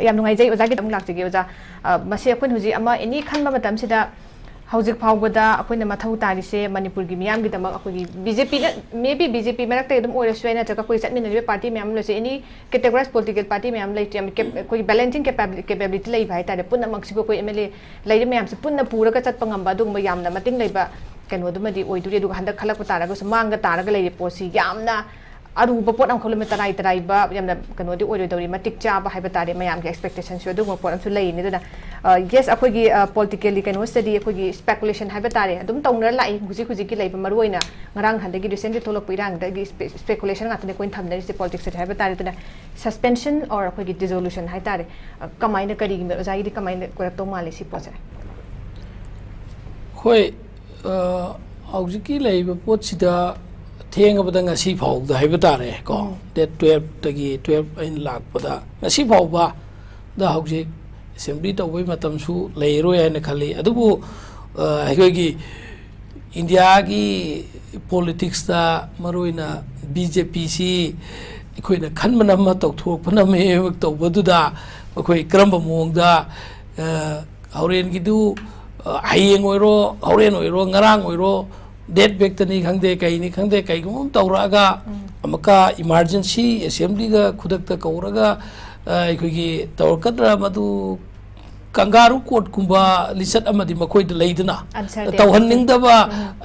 ꯌꯥꯝ ꯅꯨꯡꯉꯥꯏꯖꯩ꯫ ꯑꯣꯖꯥꯒꯤꯗ ꯑꯃꯨꯛ ꯂꯥꯛꯆꯒꯦ, ꯑꯣꯖꯥ꯫ ꯑ, ꯃꯁꯤ ꯑꯩꯈꯣꯏꯅ ꯍꯧꯖꯤꯛ ꯑꯃ ꯑꯦꯅꯤ ꯈꯟꯕ ꯃꯇꯝꯁꯤꯗ ꯍꯧꯖꯤꯛ ꯐꯥꯎꯕꯗ ꯑꯩꯈꯣꯏꯅ ꯃꯊꯧ ꯇꯥꯔꯤꯁꯦ ꯃꯅꯤꯄꯨꯔꯒꯤ ꯃꯤꯌꯥꯝꯒꯤꯗꯃꯛ ꯑꯩꯈꯣꯏꯒꯤ ꯕꯤ ꯖꯦ ꯄꯤꯅ, maybe ꯕꯤ ꯖꯦ ꯄꯤ ꯃꯔꯛꯇ ꯑꯗꯨꯝ ꯑꯣꯏꯔꯁꯨ ꯌꯥꯏ, ꯅꯠꯇ꯭ꯔꯒ ꯑꯩꯈꯣꯏ ꯆꯠꯃꯤꯟꯅꯔꯤꯕ ꯄꯥꯔꯇꯤ ꯃꯌꯥꯝ ꯑꯃ ꯂꯩꯔꯁꯨ, any categorized political party ꯃꯌꯥꯝ ꯂꯩ, ꯌꯥꯝ cap-, ꯑꯩꯈꯣꯏꯒꯤ balancing capability ꯂꯩꯕ ꯍꯥꯏꯇꯥꯔꯦ꯫ ꯄꯨꯝꯅꯃꯛꯁꯤꯕꯨ ꯑꯩꯈꯣꯏ ꯑꯦꯝ ꯑꯦꯜ ꯑꯦ ꯂꯩꯔꯤꯕ ꯃꯌꯥꯝꯁꯤ ꯄꯨꯟꯅ ꯄꯨꯔꯒ ꯆꯠꯄ ꯉꯝꯕ ꯑꯗꯨꯒꯨꯝꯕ ꯌꯥꯝꯅ ꯃꯇꯤꯡ ꯂꯩꯕ ꯀꯩꯅꯣꯗꯨꯃꯗꯤ ꯑꯣꯏꯗꯣꯔꯤ꯫ ꯑꯗꯨꯒ ꯍꯟꯗꯛ ꯈꯜꯂꯛꯄ ꯇꯥꯔꯒꯁꯨ ꯃꯥꯡꯗ ꯇꯥꯔꯒ ꯂꯩꯔꯤꯕ ꯄꯣꯠꯁꯤ ꯌꯥꯝꯅ ꯑꯔꯨꯕ ꯄꯣꯠ ꯑꯃꯈꯛ ꯂꯣꯏꯅ ꯇꯔꯥꯏ ꯇꯔꯥꯏꯕ, ꯌꯥꯝꯅ ꯀꯩꯅꯣꯗꯤ ꯑꯣꯏꯔꯣꯏꯗꯧꯔꯤ, ꯃꯇꯤꯛ ꯆꯥꯕ ꯍꯥꯏꯕ ꯇꯥꯔꯦ, ꯃꯌꯥꯝꯒꯤ expectationꯁꯨ ꯑꯗꯨꯒꯨꯝꯕ ꯄꯣꯠ ꯑꯃꯁꯨ ꯂꯩꯔꯤꯅꯤ꯫ ꯑꯗꯨꯅ, ꯑ, yes, ꯑꯩꯈꯣꯏꯒꯤ, ꯑ, politically ꯀꯩꯅꯣꯁꯤꯗꯗꯤ ꯑꯩꯈꯣꯏꯒꯤ speculation ꯍꯥꯏꯕ ꯇꯥꯔꯦ, ꯑꯗꯨꯝ ꯇꯧꯅꯔ ꯂꯥꯛꯏ꯫ ꯍꯧꯖꯤꯛ ꯍꯧꯖꯤꯛꯀꯤ ꯂꯩꯕ ꯃꯔꯨ ꯑꯣꯏꯅ ꯉꯔꯥꯡ ꯍꯟꯗꯛꯀꯤ recently ꯊꯣꯛꯂꯛꯄ ꯏꯔꯥꯡꯗꯒꯤ spe-, speculation ꯉꯥꯛꯇꯅꯦ ꯑꯩꯈꯣꯏꯅ ꯊꯝꯅꯔꯤꯁꯦ politicsꯇꯗꯤ ꯍꯥꯏꯕ ꯇꯥꯔꯦ꯫ ꯑꯗꯨꯅ suspension or ꯑꯩꯈꯣꯏꯒꯤ dissolution ꯍꯥꯏ ꯇꯥꯔꯦ, ꯑ, ꯀꯃꯥꯏꯅ, ꯀꯔꯤꯒꯤ, ꯑꯣꯖꯥꯒꯤꯗꯤ ꯀꯃꯥꯏꯅ ꯑꯣꯏꯔꯛꯇꯧ ꯃꯥꯜꯂꯤ ꯁꯤ ꯄꯣꯠꯁꯦ? ꯍꯣꯏ, ꯑ, ꯍꯧꯖꯤꯛꯀꯤ ꯂꯩꯔꯤꯕ ꯄꯣꯠꯁꯤꯗ ꯊꯦꯡꯉꯕꯗ ꯉꯁꯤ ꯐꯥꯎꯗ ꯍꯥꯏꯕ ꯇꯥꯔꯦ ꯀꯣ, ꯎꯝ꯫ date twelveꯇꯒꯤ twelve ꯑꯩꯅ ꯂꯥꯛꯄꯗ ꯉꯁꯤ ꯐꯥꯎꯕꯗ ꯍꯧꯖꯤꯛ assembly ꯇꯧꯕꯒꯤ ꯃꯇꯝꯁꯨ ꯂꯩꯔꯣꯏ ꯍꯥꯏꯅ ꯈꯜꯂꯤ꯫ ꯑꯗꯨꯕꯨ, ꯑ, ꯑꯩꯈꯣꯏꯒꯤ ꯏꯟꯗꯤꯌꯥꯒꯤ politicsꯇ ꯃꯔꯨꯑꯣꯏꯅ ꯕꯤ ꯖꯦ ꯄꯤꯁꯤ ꯑꯩꯈꯣꯏꯅ ꯈꯟꯕꯅ ꯑꯃ, ꯇꯧꯊꯣꯔꯛꯄꯅ ꯑꯃ ꯍꯦꯛ ꯍꯦꯛ ꯇꯧꯕꯗꯨꯗ ꯑꯩꯈꯣꯏ ꯀꯔꯝꯕ ꯃꯑꯣꯡꯗ, ꯑ, ꯍꯣꯔꯦꯟꯒꯤꯗꯨ, ꯑ, ꯍꯌꯦꯡ ꯑꯣꯏꯔꯣ, ꯍꯣꯔꯦꯟ ꯑꯣꯏꯔꯣ, ꯉꯔꯥꯡ ꯑꯣꯏꯔꯣ, date backꯇꯅꯤ ꯈꯪꯗꯦ, ꯀꯩꯅꯤ ꯈꯪꯗꯦ, ꯀꯩꯒꯨꯝꯕ ꯑꯃ ꯇꯧꯔꯛꯑꯒ, ꯑꯃꯨꯛꯀ emergency assemblyꯒ ꯈꯨꯗꯛꯇ ꯀꯧꯔꯒ, ꯑ, ꯑꯩꯈꯣꯏꯒꯤ ꯇꯧꯔꯛꯀꯗ꯭ꯔꯥ, ꯃꯗꯨ ꯀꯪꯒꯥꯔꯨ courtꯀꯨꯝꯕ ꯂꯤꯆꯠ ꯑꯃꯗꯤ ꯃꯈꯣꯏꯗ ꯂꯩꯗꯅ, Uncertainty. ꯇꯧꯍꯟꯅꯤꯡꯗꯕ,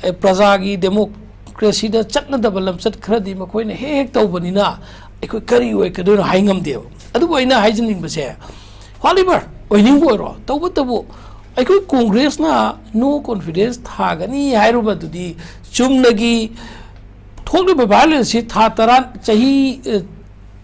ꯑꯦ, ꯄ꯭ꯔꯖꯥꯒꯤ democracyꯗ ꯆꯠꯅꯗꯕ ꯂꯝꯆꯠ ꯈꯔꯗꯤ ꯃꯈꯣꯏꯅ ꯍꯦꯛ ꯍꯦꯛ ꯇꯧꯕꯅꯤꯅ, ꯑꯩꯈꯣꯏ ꯀꯔꯤ ꯑꯣꯏꯔꯛꯀꯗꯣꯏꯅꯣ ꯍꯥꯏ ꯉꯝꯗꯦꯕ꯫ ꯑꯗꯨꯕꯨ ꯑꯩꯅ ꯍꯥꯏꯖꯅꯤꯡꯕꯁꯦ, whatever ꯑꯣꯏꯅꯤꯡꯕ ꯑꯣꯏꯔꯣ, ꯇꯧꯕꯇꯕꯨ ꯑꯩꯈꯣꯏ ꯀꯣꯡꯒ꯭ꯔꯦꯁꯅ no confidence ꯊꯥꯒꯅꯤ ꯍꯥꯏꯔꯨꯕꯗꯨꯗꯤ ꯆꯨꯝꯅꯒꯤ ꯊꯣꯛꯂꯤꯕ violenceꯁꯤ ꯊꯥ ꯇꯔꯥ, ꯆꯍꯤ, ꯑ,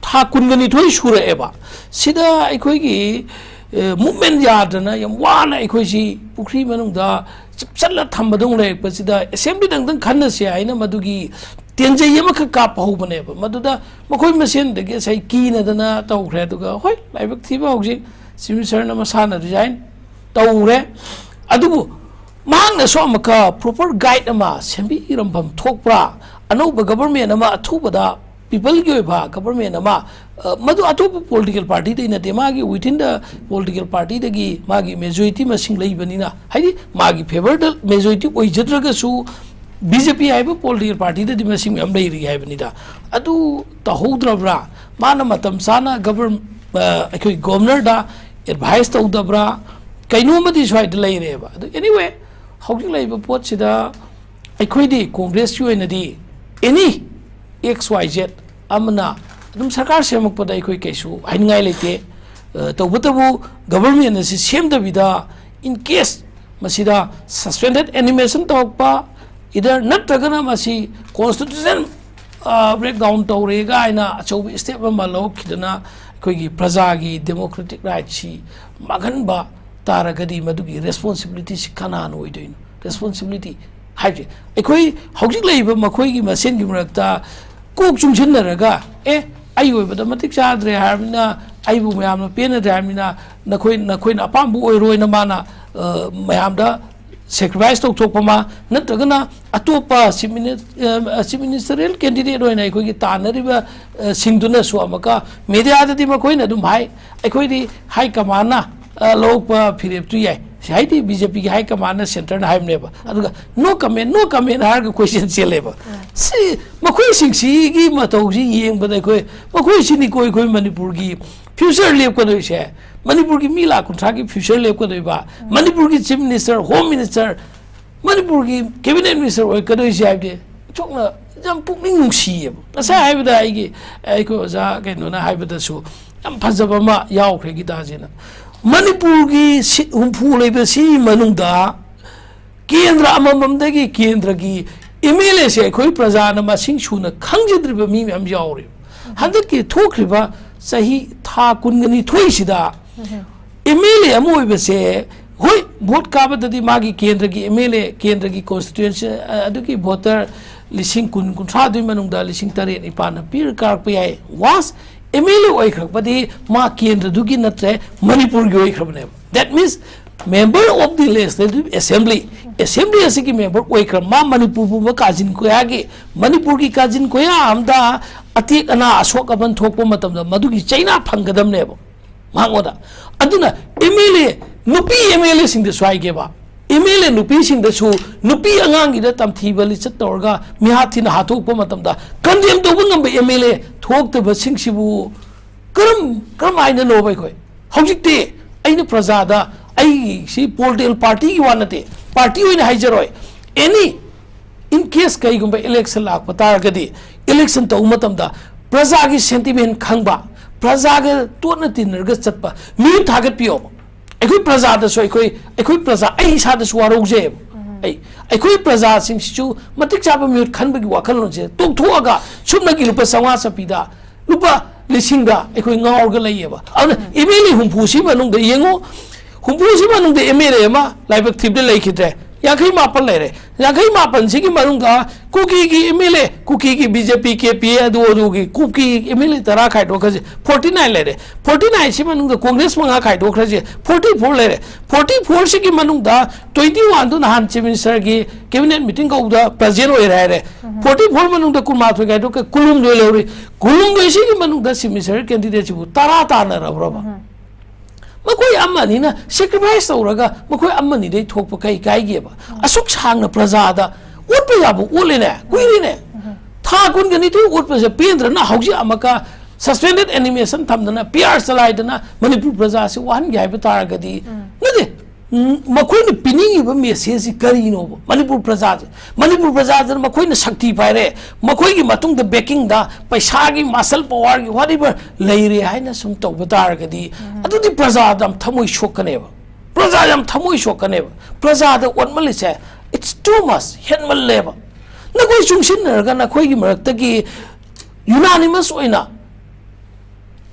ꯊꯥ ꯀꯨꯟꯒ ꯅꯤꯊꯣꯏ ꯁꯨꯔꯛꯑꯦꯕ꯫ ꯁꯤꯗ ꯑꯩꯈꯣꯏꯒꯤ, ꯑ, movement ꯌꯥꯗꯅ ꯌꯥꯝ ꯋꯥꯅ ꯑꯩꯈꯣꯏꯁꯤ ꯄꯨꯈ꯭ꯔꯤ ꯃꯅꯨꯡꯗ ꯆꯞꯁꯤꯜꯂ ꯊꯝꯕꯗꯧꯅ ꯂꯩꯔꯛꯄꯁꯤꯗ assemblyꯗꯪꯗꯪ ꯈꯟꯅꯁꯦ ꯍꯥꯏꯅ ꯃꯗꯨꯒꯤ ꯇꯦꯟꯖꯩ ꯑꯃꯈꯛ ꯀꯥꯞꯄ ꯍꯧꯕꯅꯦꯕ꯫ ꯃꯗꯨꯗ ꯃꯈꯣꯏ ꯃꯁꯦꯟꯗꯒꯤ ꯉꯁꯥꯏ ꯀꯤꯅꯗꯅ ꯇꯧꯈ꯭ꯔꯦ꯫ ꯑꯗꯨꯒ ꯍꯣꯏ, ꯂꯥꯏꯕꯛ ꯊꯤꯕ ꯍꯧꯖꯤꯛ chief ministerꯅ ꯃꯁꯥꯅ resign ꯇꯧꯔꯦ꯫ ꯑꯗꯨꯕꯨ ꯃꯍꯥꯛꯅꯁꯨ ꯑꯃꯨꯛꯀ proper guide ꯑꯃ ꯁꯦꯝꯕꯤꯔꯝꯐꯝ ꯊꯣꯛꯄ꯭ꯔꯥ? ꯑꯅꯧꯕ government ꯑꯃ ꯑꯊꯨꯕꯗ ꯄꯤꯄꯜꯒꯤ ꯑꯣꯏꯕ ꯒꯕꯔꯃꯦꯟ ꯑꯃ, ꯑ, ꯃꯗꯨ ꯑꯇꯣꯞꯄ ꯄꯣꯂꯤꯇꯤꯀꯦꯜ ꯄꯥꯔꯇꯤꯗꯩ ꯅꯠꯇꯦ, ꯃꯥꯒꯤ ꯋꯤꯊꯤꯟ ꯗ ꯄꯣꯂꯤꯇꯤꯀꯦꯜ ꯄꯥꯔꯇꯤꯗꯒꯤ ꯃꯥꯒꯤ ꯃꯦꯖꯣꯔꯤꯇꯤ ꯃꯁꯤꯡ ꯂꯩꯕꯅꯤꯅ, ꯍꯥꯏꯗꯤ ꯃꯥꯒꯤ ꯐꯦꯚꯔꯗ ꯃꯦꯖꯣꯔꯤꯇꯤ ꯑꯣꯏꯖꯗ꯭ꯔꯒꯁꯨ ꯕꯤ ꯖꯦ ꯄꯤ ꯍꯥꯏꯕ ꯄꯣꯂꯤꯇꯤꯀꯦꯜ ꯄꯥꯔꯇꯤꯗꯗꯤ ꯃꯁꯤꯡ ꯃꯌꯥꯝ ꯂꯩꯔꯤ ꯍꯥꯏꯕꯅꯤꯗ꯫ ꯑꯗꯨ ꯇꯧꯍꯧꯗ꯭ꯔꯕ꯭ꯔꯥ? ꯃꯥꯅ ꯃꯇꯝ ꯆꯥꯅ ꯒꯕꯔ-, ꯑ, ꯑꯩꯈꯣꯏ ꯒꯣꯕꯔꯅꯔꯗ ꯑꯦꯗꯚꯥꯏꯁ ꯇꯧꯗꯕ꯭ꯔꯥ? ꯀꯩꯅꯣꯝꯃꯗꯤ ꯁ꯭ꯋꯥꯏꯗ ꯂꯩꯔꯦꯕ꯫ ꯑꯗꯨ ꯑꯦꯅꯤꯋꯦ, ꯍꯧꯖꯤꯛ ꯂꯩꯔꯤꯕ ꯄꯣꯠꯁꯤꯗ ꯑꯩꯈꯣꯏꯗꯤ ꯀꯣꯡꯒ꯭ꯔꯦꯁꯀꯤ ꯑꯣꯏꯅꯗꯤ ꯑꯦꯅꯤ ꯑꯦꯛꯁ ꯋꯥꯏ ꯖꯦꯠ ꯑꯃꯅ ꯑꯗꯨꯝ ꯁꯔꯀꯥꯔ ꯁꯦꯝꯃꯛꯄꯗ ꯑꯩꯈꯣꯏ ꯀꯩꯁꯨ ꯍꯥꯏꯅꯤꯡꯉꯥꯏ ꯂꯩꯇꯦ꯫ ꯑ, ꯇꯧꯕꯇꯕꯨ ꯒꯕꯔꯃꯦꯟ ꯑꯁꯤ ꯁꯦꯝꯗꯕꯤꯗ, in case ꯃꯁꯤꯗ suspended animation ꯇꯧꯔꯛꯄ, either ꯅꯠꯇ꯭ꯔꯒꯅ ꯃꯁꯤ constitution, ꯑ, breakdown ꯇꯧꯔꯦ ꯀꯥꯏꯅ ꯑꯆꯧꯕ step ꯑꯃ ꯂꯧꯔꯛꯈꯤꯗꯅ ꯑꯩꯈꯣꯏꯒꯤ ꯄ꯭ꯔꯖꯥꯒꯤ democratic rightꯁꯤ ꯃꯥꯡꯍꯟꯕ ꯇꯥꯔꯒꯗꯤ ꯃꯗꯨꯒꯤ responsibilityꯁꯤ ꯀꯅꯥꯅ ꯑꯣꯏꯗꯣꯏꯅꯣ? Responsibility ꯍꯥꯏꯕꯁꯦ ꯑꯩꯈꯣꯏ ꯍꯧꯖꯤꯛ ꯂꯩꯔꯤꯕ ꯃꯈꯣꯏꯒꯤ ꯃꯁꯦꯟꯒꯤ ꯃꯔꯛꯇ ꯀꯣꯛ ꯆꯨꯡꯁꯤꯟꯅꯔꯒ, "ꯑꯦ, ꯑꯩ ꯑꯣꯏꯕꯗ ꯃꯇꯤꯛ ꯆꯥꯗ꯭ꯔꯦ ꯍꯥꯏꯔꯕꯅꯤꯅ, ꯑꯩꯕꯨ ꯃꯌꯥꯝꯅ ꯄꯦꯟꯅꯗ꯭ꯔꯦ ꯍꯥꯏꯔꯕꯅꯤꯅ, ꯅꯈꯣꯏ, ꯅꯈꯣꯏꯅ ꯑꯄꯥꯝꯕ ꯑꯣꯏꯔꯣꯏꯅ" ꯃꯥꯅ, ꯑ, ꯃꯌꯥꯝꯗ sacrifice ꯇꯧꯊꯣꯛꯄ ꯑꯃ, ꯅꯠꯇ꯭ꯔꯒꯅ ꯑꯇꯣꯞꯄ chief mini-, ꯑ, chief ministerial candidate ꯑꯣꯏꯅ ꯑꯩꯈꯣꯏꯒꯤ ꯇꯥꯟꯅꯔꯤꯕ, ꯑ, ꯁꯤꯡꯗꯨꯅꯁꯨ ꯑꯃꯨꯛꯀ mediaꯗꯗꯤ ꯃꯈꯣꯏꯅ ꯑꯗꯨꯝ ꯍꯥꯏ, "ꯑꯩꯈꯣꯏꯗꯤ high commandꯅ, ꯑ, ꯂꯧꯔꯛꯄ ꯐꯤꯔꯦꯞꯇꯨ ꯌꯥꯏ"꯫ ꯁꯤ ꯍꯥꯏꯗꯤ ꯕꯤ ꯖꯦ ꯄꯤꯒꯤ high commandꯅ centreꯅ ꯍꯥꯏꯕꯅꯦꯕ꯫ ꯑꯗꯨꯒ "No comment, no comment" ꯍꯥꯏꯔꯒ question ꯆꯦꯜꯂꯦꯕ꯫ ꯁꯤ ꯃꯈꯣꯏꯁꯤꯡꯁꯤꯒꯤ ꯃꯇꯧꯁꯤ ꯌꯦꯡꯕꯗ ꯑꯩꯈꯣꯏ, ꯃꯈꯣꯏꯁꯤꯅꯤꯀꯣ ꯑꯩꯈꯣꯏ ꯃꯅꯤꯄꯨꯔꯒꯤ future ꯂꯦꯞꯀꯗꯣꯏꯁꯦ꯫ ꯃꯅꯤꯄꯨꯔꯒꯤ ꯃꯤ ꯂꯥꯈ ꯀꯨꯟꯊ꯭ꯔꯥꯒꯤ future ꯂꯦꯞꯀꯗꯣꯏꯕ꯫ ꯃꯅꯤꯄꯨꯔꯒꯤ chief minister, home minister, ꯃꯅꯤꯄꯨꯔꯒꯤ cabinet minister ꯑꯣꯏꯔꯛꯀꯗꯣꯏꯁꯦ ꯍꯥꯏꯕꯗꯤ ꯑꯣꯟꯊꯣꯛꯅ ꯌꯥꯝ ꯄꯨꯛꯅꯤꯡ ꯅꯨꯡꯁꯤꯌꯦꯕ꯫ ꯉꯁꯥꯏ ꯍꯥꯏꯕꯗ ꯑꯩꯒꯤ, ꯑꯩꯈꯣꯏ ꯑꯣꯖꯥ ꯀꯩꯅꯣꯅ ꯍꯥꯏꯕꯗꯁꯨ ꯌꯥꯝ ꯐꯖꯕ ꯑꯃ ꯌꯥꯎꯈ꯭ꯔꯦ ꯒꯤꯇꯥꯖꯤꯅ꯫ ꯃꯅꯤꯄꯨꯔꯒꯤ ꯁꯤ-, ꯍꯨꯝꯐꯨ ꯂꯩꯕ ꯁꯤꯒꯤ ꯃꯅꯨꯡꯗ ꯀꯦꯟꯗ꯭ꯔ ꯑꯃꯃꯝꯗꯒꯤ ꯀꯦꯟꯗ꯭ꯔꯒꯤ ꯑꯦꯝ ꯑꯦꯜ ꯑꯦꯁꯦ ꯑꯩꯈꯣꯏ ꯄ꯭ꯔꯖꯥꯅ ꯃꯁꯤꯡ ꯁꯨꯅ ꯈꯪꯖꯗ꯭ꯔꯤꯕ ꯃꯤ ꯃꯌꯥꯝ ꯌꯥꯎꯔꯤ꯫ ꯍꯟꯗꯛꯀꯤ ꯊꯣꯛꯈ꯭ꯔꯤꯕ ꯆꯍꯤ ꯊꯥ ꯀꯨꯟꯒ ꯅꯤꯊꯣꯏꯁꯤꯗ ꯑꯦꯝ ꯑꯦꯜ ꯑꯦ ꯑꯃ ꯑꯣꯏꯕꯁꯦ, ꯍꯣꯏ, ꯚꯣꯠ ꯀꯥꯕꯗꯗꯤ ꯃꯥꯒꯤ ꯀꯦꯟꯗ꯭ꯔꯒꯤ ꯑꯦꯝ ꯑꯦꯜ ꯑꯦ, ꯀꯦꯟꯗ꯭ꯔꯒꯤ ꯀꯣꯟꯁꯇꯤꯇ꯭ꯋꯦꯟꯁꯤ, ꯑ, ꯑꯗꯨꯒꯤ ꯚꯣꯇꯔ ꯂꯤꯁꯤꯡ ꯀꯨꯟ, ꯀꯨꯟꯊ꯭ꯔꯥꯗꯨꯒꯤ ꯃꯅꯨꯡꯗ ꯂꯤꯁꯤꯡ ꯇꯔꯦꯠ, ꯅꯤꯄꯥꯜꯅ ꯄꯤꯔ ꯀꯥꯔꯛꯄ ꯌꯥꯏ꯫ Once ꯑꯦꯝ ꯑꯦꯜ ꯑꯦ ꯑꯣꯏꯈ꯭ꯔꯛꯄꯗꯤ ꯃꯥ ꯀꯦꯟꯗ꯭ꯔꯗꯨꯒꯤ ꯅꯠꯇ꯭ꯔꯦ, ꯃꯅꯤꯄꯨꯔꯒꯤ ꯑꯣꯏꯈ꯭ꯔꯕꯅꯦꯕ꯫ That means member of the legislative assembly, assembly ꯑꯁꯤꯒꯤ member ꯑꯣꯏꯈ꯭ꯔ ꯃꯥ ꯃꯅꯤꯄꯨꯔ ꯄꯨꯝꯕ ꯀꯥꯖꯤꯟ ꯀꯣꯌꯥꯒꯤ, ꯃꯅꯤꯄꯨꯔꯒꯤ ꯀꯥꯖꯤꯟ ꯀꯣꯌꯥ ꯑꯝꯗ ꯑꯇꯦꯛ ꯑꯅꯥ ꯑꯁꯣꯛ ꯑꯄꯟ ꯊꯣꯛꯄ ꯃꯇꯝꯗ ꯃꯗꯨꯒꯤ ꯆꯩꯅꯥ ꯐꯪꯒꯗꯕꯅꯦꯕ ꯃꯉꯣꯟꯗ꯫ ꯑꯗꯨꯅ ꯑꯦꯝ ꯑꯦꯜ ꯑꯦ, ꯅꯨꯄꯤ ꯑꯦꯝ ꯑꯦꯜ ꯑꯦꯁꯤꯡꯗꯁꯨ ꯍꯥꯏꯒꯦꯕ, ꯑꯦꯝ ꯑꯦꯜ ꯑꯦ ꯅꯨꯄꯤꯁꯤꯡꯗꯁꯨ, ꯅꯨꯄꯤ ꯑꯉꯥꯡꯒꯤꯗ ꯇꯝꯊꯤꯕ ꯂꯤꯆꯠ ꯇꯧꯔꯒ ꯃꯤꯍꯥꯠ ꯊꯤꯅ ꯍꯥꯠꯇꯣꯛꯄ ꯃꯇꯝꯗ ꯀꯟꯗꯦꯝ ꯇꯧꯕ ꯉꯝꯕ ꯑꯦꯝ ꯑꯦꯜ ꯑꯦ ꯊꯣꯛꯇꯕꯁꯤꯡꯁꯤꯕꯨ ꯀꯔꯝ, ꯀꯔꯝ ꯍꯥꯏꯅꯅꯣꯕ ꯑꯩꯈꯣꯏ? ꯍꯧꯖꯤꯛꯇꯤ ꯑꯩꯅ ꯄ꯭ꯔꯖꯥꯗ, ꯑꯩꯒꯤ ꯁꯤ ꯄꯣꯂꯤꯇꯤꯀꯦꯜ ꯄꯥꯔꯇꯤꯒꯤ ꯋꯥ ꯅꯠꯇꯦ, ꯄꯥꯔꯇꯤ ꯑꯣꯏꯅ ꯍꯥꯏꯖꯔꯣꯏ, ꯑꯦꯅꯤ, in case ꯀꯩꯒꯨꯝꯕ ꯏꯂꯦꯛꯁꯟ ꯂꯥꯛꯄ ꯇꯥꯔꯒꯗꯤ, ꯏꯂꯦꯛꯁꯟ ꯇꯧꯕ ꯃꯇꯝꯗ ꯄ꯭ꯔꯖꯥꯒꯤ ꯁꯦꯟꯇꯤꯃꯦꯟ ꯈꯪꯕ, ꯄ꯭ꯔꯖꯥꯒ ꯇꯣꯠꯅ ꯇꯤꯟꯅꯔꯒ ꯆꯠꯄ ꯃꯤꯍꯨꯠ ꯊꯥꯒꯠꯄꯤꯌꯣꯕ꯫ ꯑꯩꯈꯣꯏ ꯄ꯭ꯔꯖꯥꯗꯁꯨ, ꯑꯩꯈꯣꯏ, ꯑꯩꯈꯣꯏ ꯄ꯭ꯔꯖꯥ, ꯑꯩ ꯏꯁꯥꯗꯁꯨ ꯋꯥꯔꯧꯖꯩꯑꯕ꯫ ꯑꯩ, ꯑꯩꯈꯣꯏ ꯄ꯭ꯔꯖꯥꯁꯤꯡꯁꯤꯁꯨ ꯃꯇꯤꯛ ꯆꯥꯕ ꯃꯤꯍꯨꯠ ꯈꯟꯕꯒꯤ ꯋꯥꯈꯜꯂꯣꯟꯁꯦ ꯇꯣꯛꯊꯣꯛꯑꯒ, ꯁꯨꯞꯅꯒꯤ ꯂꯨꯄꯥ ꯆꯥꯝꯃꯉꯥ ꯆꯠꯄꯤꯗ ꯂꯨꯄꯥ ꯂꯤꯁꯤꯡꯗ ꯑꯩꯈꯣꯏ ꯉꯥꯎꯔꯒ ꯂꯩꯌꯦꯕ꯫ ꯑꯗꯨꯅ ꯑꯦꯝ ꯑꯦꯜ ꯑꯦ ꯍꯨꯝꯐꯨꯁꯤ ꯃꯅꯨꯡꯗ ꯌꯦꯡꯉꯨ, ꯍꯨꯝꯐꯨꯁꯤ ꯃꯅꯨꯡꯗ ꯑꯦꯝ ꯑꯦꯜ ꯑꯦ ꯑꯃ ꯂꯥꯏꯕꯛ ꯊꯤꯕꯗ ꯂꯩꯈꯤꯗ꯭ꯔꯦ꯫ ꯌꯥꯡꯈꯩ ꯃꯥꯄꯟ ꯂꯩꯔꯦ꯫ ꯌꯥꯡꯈꯩ ꯃꯥꯄꯟꯁꯤꯒꯤ ꯃꯅꯨꯡꯗ ꯀꯨꯀꯤꯒꯤ ꯑꯦꯝ ꯑꯦꯜ ꯑꯦ, ꯀꯨꯀꯤꯒꯤ B J P, K P A, ꯑꯗꯨ ꯑꯗꯨꯒꯤ ꯀꯨꯀꯤ ꯑꯦꯝ ꯑꯦꯜ ꯑꯦ ꯇꯔꯥ ꯈꯥꯏꯗꯣꯛꯈ꯭ꯔꯁꯦ, ꯐꯣꯔꯇꯤ ꯅꯥꯏꯟ ꯂꯩꯔꯦ꯫ ꯐꯣꯔꯇꯤ ꯅꯥꯏꯟꯁꯤ ꯃꯅꯨꯡꯗ ꯀꯣꯡꯒ꯭ꯔꯦꯁ ꯃꯉꯥ ꯈꯥꯏꯗꯣꯛꯈ꯭ꯔꯁꯦ, ꯐꯣꯔꯇꯤ ꯐꯣꯔ ꯂꯩꯔꯦ꯫ ꯐꯣꯔꯇꯤ ꯐꯣꯔꯁꯤꯒꯤ ꯃꯅꯨꯡꯗ ꯇ꯭ꯋꯦꯟꯇꯤ ꯋꯥꯟꯗꯨ ꯅꯍꯥꯟ ꯆꯤꯐ ꯃꯤꯅꯤꯁꯇꯔꯒꯤ ꯀꯦꯕꯤꯅꯦꯠ ꯃꯤꯇꯤꯡ ꯀꯧꯕꯗ ꯄ꯭ꯔꯖꯦꯟ ꯑꯣꯏꯔꯦ ꯍꯥꯏꯔꯦ꯫ ꯐꯣꯔꯇꯤ ꯐꯣꯔ ꯃꯅꯨꯡꯗ ꯀꯨꯟꯃꯥꯊꯣꯏ ꯈꯥꯏꯗꯣꯛꯈ꯭ꯔꯦ, ꯀꯨꯟꯍꯨꯝꯗꯣꯏ ꯂꯩꯍꯧꯔꯤ꯫ ꯀꯨꯟꯍꯨꯝꯗꯣꯏꯁꯤꯒꯤ ꯃꯅꯨꯡꯗ ꯆꯤꯐ ꯃꯤꯅꯤꯁꯇꯔ ꯀꯦꯟꯗꯤꯗꯦꯠꯁꯤꯕꯨ ꯇꯔꯥ ꯇꯥꯟꯅꯔꯕ꯭ꯔꯕ? ꯃꯈꯣꯏ ꯑꯃꯅꯤꯅ ꯁꯦꯀ꯭ꯔꯤꯐꯥꯏꯁ ꯇꯧꯔꯒ ꯃꯈꯣꯏ ꯑꯃꯅꯤꯗꯩ ꯊꯣꯛꯄ ꯀꯩ ꯀꯥꯏꯒꯦꯕ? ꯑꯁꯨꯛ ꯁꯥꯡꯅ ꯄ꯭ꯔꯖꯥꯗ ꯑꯣꯠꯄ ꯌꯥꯕ ꯑꯣꯠꯂꯦꯅꯦ, ꯀꯨꯏꯔꯦꯅꯦ꯫ ꯊꯥ ꯀꯨꯟꯒ ꯅꯤꯊꯣꯏ ꯑꯣꯠꯄꯁꯦ ꯄꯦꯟꯗ꯭ꯔꯅ ꯍꯧꯖꯤꯛ ꯑꯃꯨꯛꯀ suspended animation ꯊꯝꯗꯅ, ꯄꯤ ꯑꯥꯔ ꯆꯂꯥꯏꯗꯅ ꯃꯅꯤꯄꯨꯔ ꯄ꯭ꯔꯖꯥꯁꯤ ꯋꯥꯍꯟꯒꯦ ꯍꯥꯏꯕ ꯇꯥꯔꯒꯗꯤ, ꯅꯠꯇꯦ, ꯎꯝ, ꯃꯈꯣꯏꯅ ꯄꯤꯅꯤꯡꯉꯤꯕ ꯃꯦꯁꯦꯖꯁꯤ ꯀꯔꯤꯅꯣꯕ? ꯃꯅꯤꯄꯨꯔ ꯄ꯭ꯔꯖꯥꯁꯦ, ꯃꯅꯤꯄꯨꯔ ꯄ꯭ꯔꯖꯥꯁꯤꯅ ꯃꯈꯣꯏꯅ ꯁꯛꯇꯤ ꯄꯥꯏꯔꯦ, ꯃꯈꯣꯏꯒꯤ ꯃꯇꯨꯡꯗ ꯕꯦꯀꯤꯡꯗ ꯄꯩꯁꯥꯒꯤ, muscle powerꯒꯤ, whatever ꯂꯩꯔꯦ ꯍꯥꯏꯅ ꯁꯨꯝ ꯇꯧꯕ ꯇꯥꯔꯒꯗꯤ, ꯑꯗꯨꯗꯤ ꯄ꯭ꯔꯖꯥꯗ ꯌꯥꯝ ꯊꯃꯣꯏ ꯁꯣꯛꯀꯅꯦꯕ꯫ ꯄ꯭ꯔꯖꯥ ꯌꯥꯝ ꯊꯃꯣꯏ ꯁꯣꯛꯀꯅꯦꯕ꯫ ꯄ꯭ꯔꯖꯥꯗ ꯑꯣꯠꯃꯜꯂꯤꯁꯦ, it's too much, ꯍꯦꯟꯃꯜꯂꯦꯕ꯫ ꯅꯈꯣꯏ ꯆꯨꯡꯁꯤꯟꯅꯔꯒ ꯅꯈꯣꯏꯒꯤ ꯃꯔꯛꯇꯒꯤ unanimous ꯑꯣꯏꯅ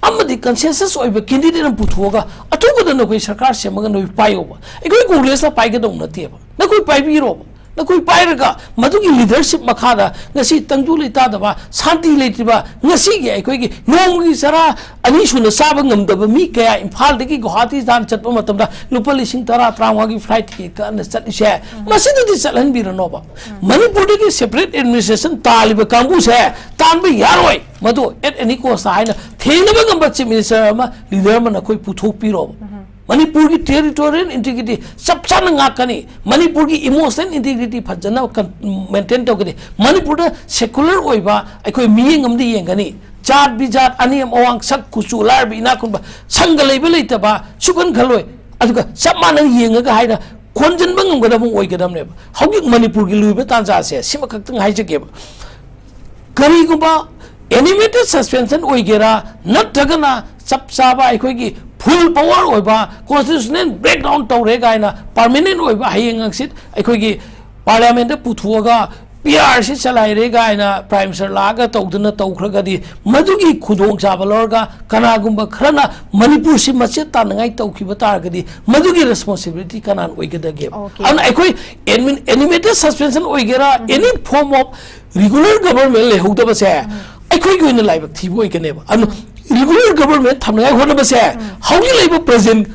ꯑꯃꯗꯤ consensus ꯑꯣꯏꯕ candidate ꯑꯃ ꯄꯨꯊꯣꯛꯑꯒ ꯑꯊꯨꯕꯗ ꯅꯈꯣꯏ ꯁꯔꯀꯥꯔ ꯁꯦꯝꯃꯒ ꯅꯈꯣꯏ ꯄꯥꯏꯌꯣꯕ꯫ ꯑꯩꯈꯣꯏ ꯀꯣꯡꯒ꯭ꯔꯦꯁꯅ ꯄꯥꯏꯒꯗꯧ ꯅꯠꯇꯦꯕ, ꯅꯈꯣꯏ ꯄꯥꯏꯕꯤꯔꯣꯕ꯫ ꯅꯈꯣꯏ ꯄꯥꯏꯔꯒ ꯃꯗꯨꯒꯤ leadership ꯃꯈꯥꯗ ꯉꯁꯤ ꯇꯪꯗꯨ ꯂꯩꯇꯥꯗꯕ, ꯁꯥꯟꯇꯤ ꯂꯩꯇ꯭ꯔꯤꯕ, ꯉꯁꯤꯒꯤ ꯑꯩꯈꯣꯏꯒꯤ ꯅꯣꯡꯃꯒꯤ ꯆꯔꯥ ꯑꯅꯤ ꯁꯨꯅ ꯆꯥꯕ ꯉꯝꯗꯕ ꯃꯤ ꯀꯌꯥ ꯏꯝꯐꯥꯜꯗꯒꯤ ꯒꯨꯋꯥꯍꯥꯇꯤ ꯇꯥꯟꯅ ꯆꯠꯄ ꯃꯇꯝꯗ ꯂꯨꯄꯥ ꯂꯤꯁꯤꯡ ꯇꯔꯥ, ꯇꯔꯥꯃꯉꯥꯒꯤ flight ticket ꯀꯛꯑꯅ ꯆꯠꯂꯤꯁꯦ, ꯃꯁꯤꯗꯗꯤ ꯆꯠꯍꯟꯕꯤꯔꯅꯣꯕ꯫ ꯃꯅꯤꯄꯨꯔꯗꯒꯤ separate administration ꯇꯥꯜꯂꯤꯕ ꯀꯥꯡꯕꯨꯁꯦ ꯇꯥꯟꯕ ꯌꯥꯔꯣꯏ꯫ ꯃꯗꯨ at any cost ꯍꯥꯏꯅ ꯊꯦꯡꯅꯕ ꯉꯝꯕ chief minister ꯑꯃ, leader ꯑꯃ ꯅꯈꯣꯏ ꯄꯨꯊꯣꯛꯄꯤꯔꯣꯕ꯫ ꯃꯅꯤꯄꯨꯔꯒꯤ territorial integrity ꯆꯞ ꯆꯥꯅ ꯉꯥꯛꯀꯅꯤ, ꯃꯅꯤꯄꯨꯔꯒꯤ emotional integrity ꯐꯖꯅ ꯀꯟ-, maintain ꯇꯧꯒꯅꯤ꯫ ꯃꯅꯤꯄꯨꯔꯗ secular ꯑꯣꯏꯕ ꯑꯩꯈꯣꯏ ꯃꯤꯠꯌꯦꯡ ꯑꯃꯗꯤ ꯌꯦꯡꯒꯅꯤ꯫ ꯖꯥꯠ ꯕꯤꯖꯥꯠ, ꯑꯅꯦꯝ ꯑꯋꯥꯡ, ꯁꯛ ꯀꯨꯆꯨ, ꯂꯥꯏꯔꯕ ꯏꯅꯥꯛ ꯈꯨꯟꯕ, ꯁꯪꯒ ꯂꯩꯕ ꯂꯩꯇꯕ ꯁꯨꯛꯈꯟ ꯈꯜꯂꯣꯏ꯫ ꯑꯗꯨꯒ ꯆꯞ ꯃꯥꯟꯅꯅ ꯌꯦꯡꯉꯒ ꯍꯥꯏꯅ ꯈꯣꯟꯖꯤꯟꯕ ꯉꯝꯒꯗꯕ ꯑꯃ ꯑꯣꯏꯒꯗꯕꯅꯦꯕ꯫ ꯍꯧꯖꯤꯛ ꯃꯅꯤꯄꯨꯔꯒꯤ ꯂꯨꯔꯤꯕ ꯇꯥꯟꯖꯥꯁꯦ ꯁꯤꯃꯈꯛꯇꯪ ꯍꯥꯏꯖꯒꯦꯕ꯫ ꯀꯔꯤꯒꯨꯝꯕ animated suspension ꯑꯣꯏꯒꯦꯔꯥ, ꯅꯠꯇ꯭ꯔꯒꯅ ꯆꯞ ꯆꯥꯕ ꯑꯩꯈꯣꯏꯒꯤ full power ꯑꯣꯏꯕ constitutional breakdown ꯇꯧꯔꯦ ꯀꯥꯏꯅ permanent ꯑꯣꯏꯕ ꯍꯌꯦꯡ ꯍꯪꯆꯤꯠ ꯑꯩꯈꯣꯏꯒꯤ parliament ꯇ ꯄꯨꯊꯣꯛꯑꯒ P R C ꯆꯂꯥꯏꯔꯦ ꯀꯥꯏꯅ Prime Minister ꯂꯥꯛꯑꯒ ꯇꯧꯗꯅ ꯇꯧꯈ꯭ꯔꯒꯗꯤ, ꯃꯗꯨꯒꯤ ꯈꯨꯗꯣꯡꯆꯥꯕ ꯂꯧꯔꯒ ꯀꯅꯥꯒꯨꯝꯕ ꯈꯔꯅ ꯃꯅꯤꯄꯨꯔꯁꯤ ꯃꯆꯦꯠ ꯇꯥꯅꯉꯥꯏ ꯇꯧꯈꯤꯕ ꯇꯥꯔꯒꯗꯤ, ꯃꯗꯨꯒꯤ responsibility ꯀꯅꯥꯅ ꯑꯣꯏꯒꯗꯒꯦꯕ? Okay. ꯑꯗꯨꯅ ꯑꯩꯈꯣꯏ admin-, animated suspension ꯑꯣꯏꯒꯦꯔꯥ, any form of regular government ꯂꯩꯍꯧꯗꯕꯁꯦ ꯑꯩꯈꯣꯏꯒꯤ ꯑꯣꯏꯅ ꯂꯥꯏꯕꯛ ꯊꯤꯕ ꯑꯣꯏꯒꯅꯦꯕ꯫ ꯑꯗꯨꯅ regular government ꯊꯝꯅꯉꯥꯏ ꯍꯣꯠꯅꯕꯁꯦ ꯍꯧꯖꯤꯛ ꯂꯩꯕ present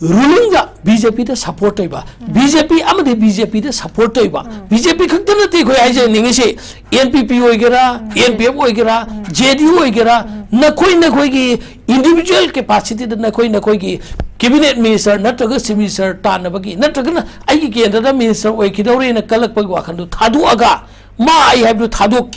ruling ꯗ B J P ꯗ support ꯇꯧꯕ, B J P ꯑꯃꯗꯤ B J P ꯗ support ꯇꯧꯕ, B J P ꯈꯛꯇ ꯅꯠꯇꯦ ꯑꯩꯈꯣꯏ ꯍꯥꯏꯖꯅꯤꯡꯉꯤꯁꯤ, N P P ꯑꯣꯏꯒꯦꯔꯥ, N P F ꯑꯣꯏꯒꯦꯔꯥ, J D U ꯑꯣꯏꯒꯦꯔꯥ, ꯅꯈꯣꯏ ꯅꯈꯣꯏꯒꯤ individual capacity ꯗ ꯅꯈꯣꯏ ꯅꯈꯣꯏꯒꯤ cabinet minister ꯅꯠꯇ꯭ꯔꯒ chief minister ꯇꯥꯟꯅꯕꯒꯤ, ꯅꯠꯇ꯭ꯔꯒꯅ ꯑꯩꯒꯤ ꯀꯦꯟꯗ꯭ꯔꯗ minister ꯑꯣꯏꯈꯤꯗꯧꯔꯦꯅ ꯀꯜꯂꯛꯄꯒꯤ ꯋꯥꯈꯜꯗꯨ ꯊꯥꯗꯣꯛꯑꯒ, ꯃꯥ ꯑꯩ ꯍꯥꯏꯕꯗꯨ ꯊꯥꯗꯣꯛ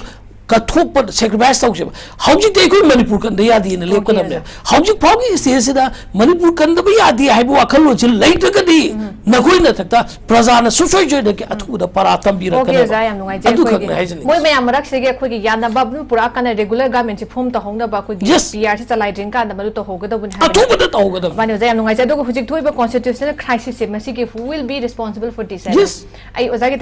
ꯀꯠꯊꯣꯛꯄ, sacrifice ꯇꯧꯁꯦꯕ꯫ ꯍꯧꯖꯤꯛꯇꯤ ꯑꯩꯈꯣꯏ ꯃꯅꯤꯄꯨꯔ ꯀꯟꯗ ꯌꯥꯗꯦꯅ ꯂꯦꯞꯀꯗꯕꯅꯦ꯫ ꯍꯧꯖꯤꯛ ꯐꯥꯎꯒꯤ stage ꯁꯤꯗ ꯃꯅꯤꯄꯨꯔ ꯀꯟꯗꯕ ꯌꯥꯗꯦ ꯍꯥꯏꯕ ꯋꯥꯈꯜꯂꯣꯟꯁꯤ ꯂꯩꯇ꯭ꯔꯒꯗꯤ, ꯅꯈꯣꯏ ꯅꯊꯛꯇ ꯄ꯭ꯔꯖꯥꯅ ꯁꯨꯡꯁꯣꯏ ꯁꯣꯏꯗꯅꯒꯤ ꯑꯊꯨꯕꯗ ꯄꯔꯥ ꯇꯝꯕꯤꯔꯛꯀꯅꯦꯕ꯫ ꯑꯣꯀꯦ, ꯑꯣꯖꯥ, ꯌꯥꯝ ꯅꯨꯡꯉꯥꯏꯖꯩ꯫ ꯑꯗꯨꯈꯛꯅꯦ ꯑꯩꯈꯣꯏꯒꯤ ꯍꯥꯏꯖꯅꯤꯡꯉꯤ꯫ ꯃꯣꯏ ꯃꯌꯥꯝ ꯃꯔꯛꯁꯤꯗꯒꯤ ꯑꯩꯈꯣꯏꯒꯤ ꯌꯥꯅꯕ ꯑꯗꯨꯝ ꯄꯨꯔꯛꯑꯀꯥꯟꯗ regular government ꯁꯤ form ꯇꯧꯍꯧꯅꯕ ꯑꯩꯈꯣꯏꯒꯤ Yes. P R C ꯆꯂꯥꯏꯗ꯭ꯔꯤꯉꯩ ꯀꯥꯟꯗ ꯃꯗꯨ ꯇꯧꯍꯧꯒꯗꯕꯅꯤ ꯍꯥꯏꯕ꯫ ꯑꯊꯨꯕꯗ ꯇꯧꯍꯧꯒꯗꯕꯅꯤ꯫ ꯃꯥꯅꯦ, ꯑꯣꯖꯥ, ꯌꯥꯝ ꯅꯨꯡꯉꯥꯏꯖꯩ꯫ ꯑꯗꯨꯒ ꯍꯧꯖꯤꯛ ꯊꯣꯛꯏꯕ constitutional crisis ꯁꯦ, ꯃꯁꯤꯒꯤ who will be responsible for this ꯍꯥꯏꯕ? Yes. ꯑꯩ ꯑꯣꯖꯥꯒꯤ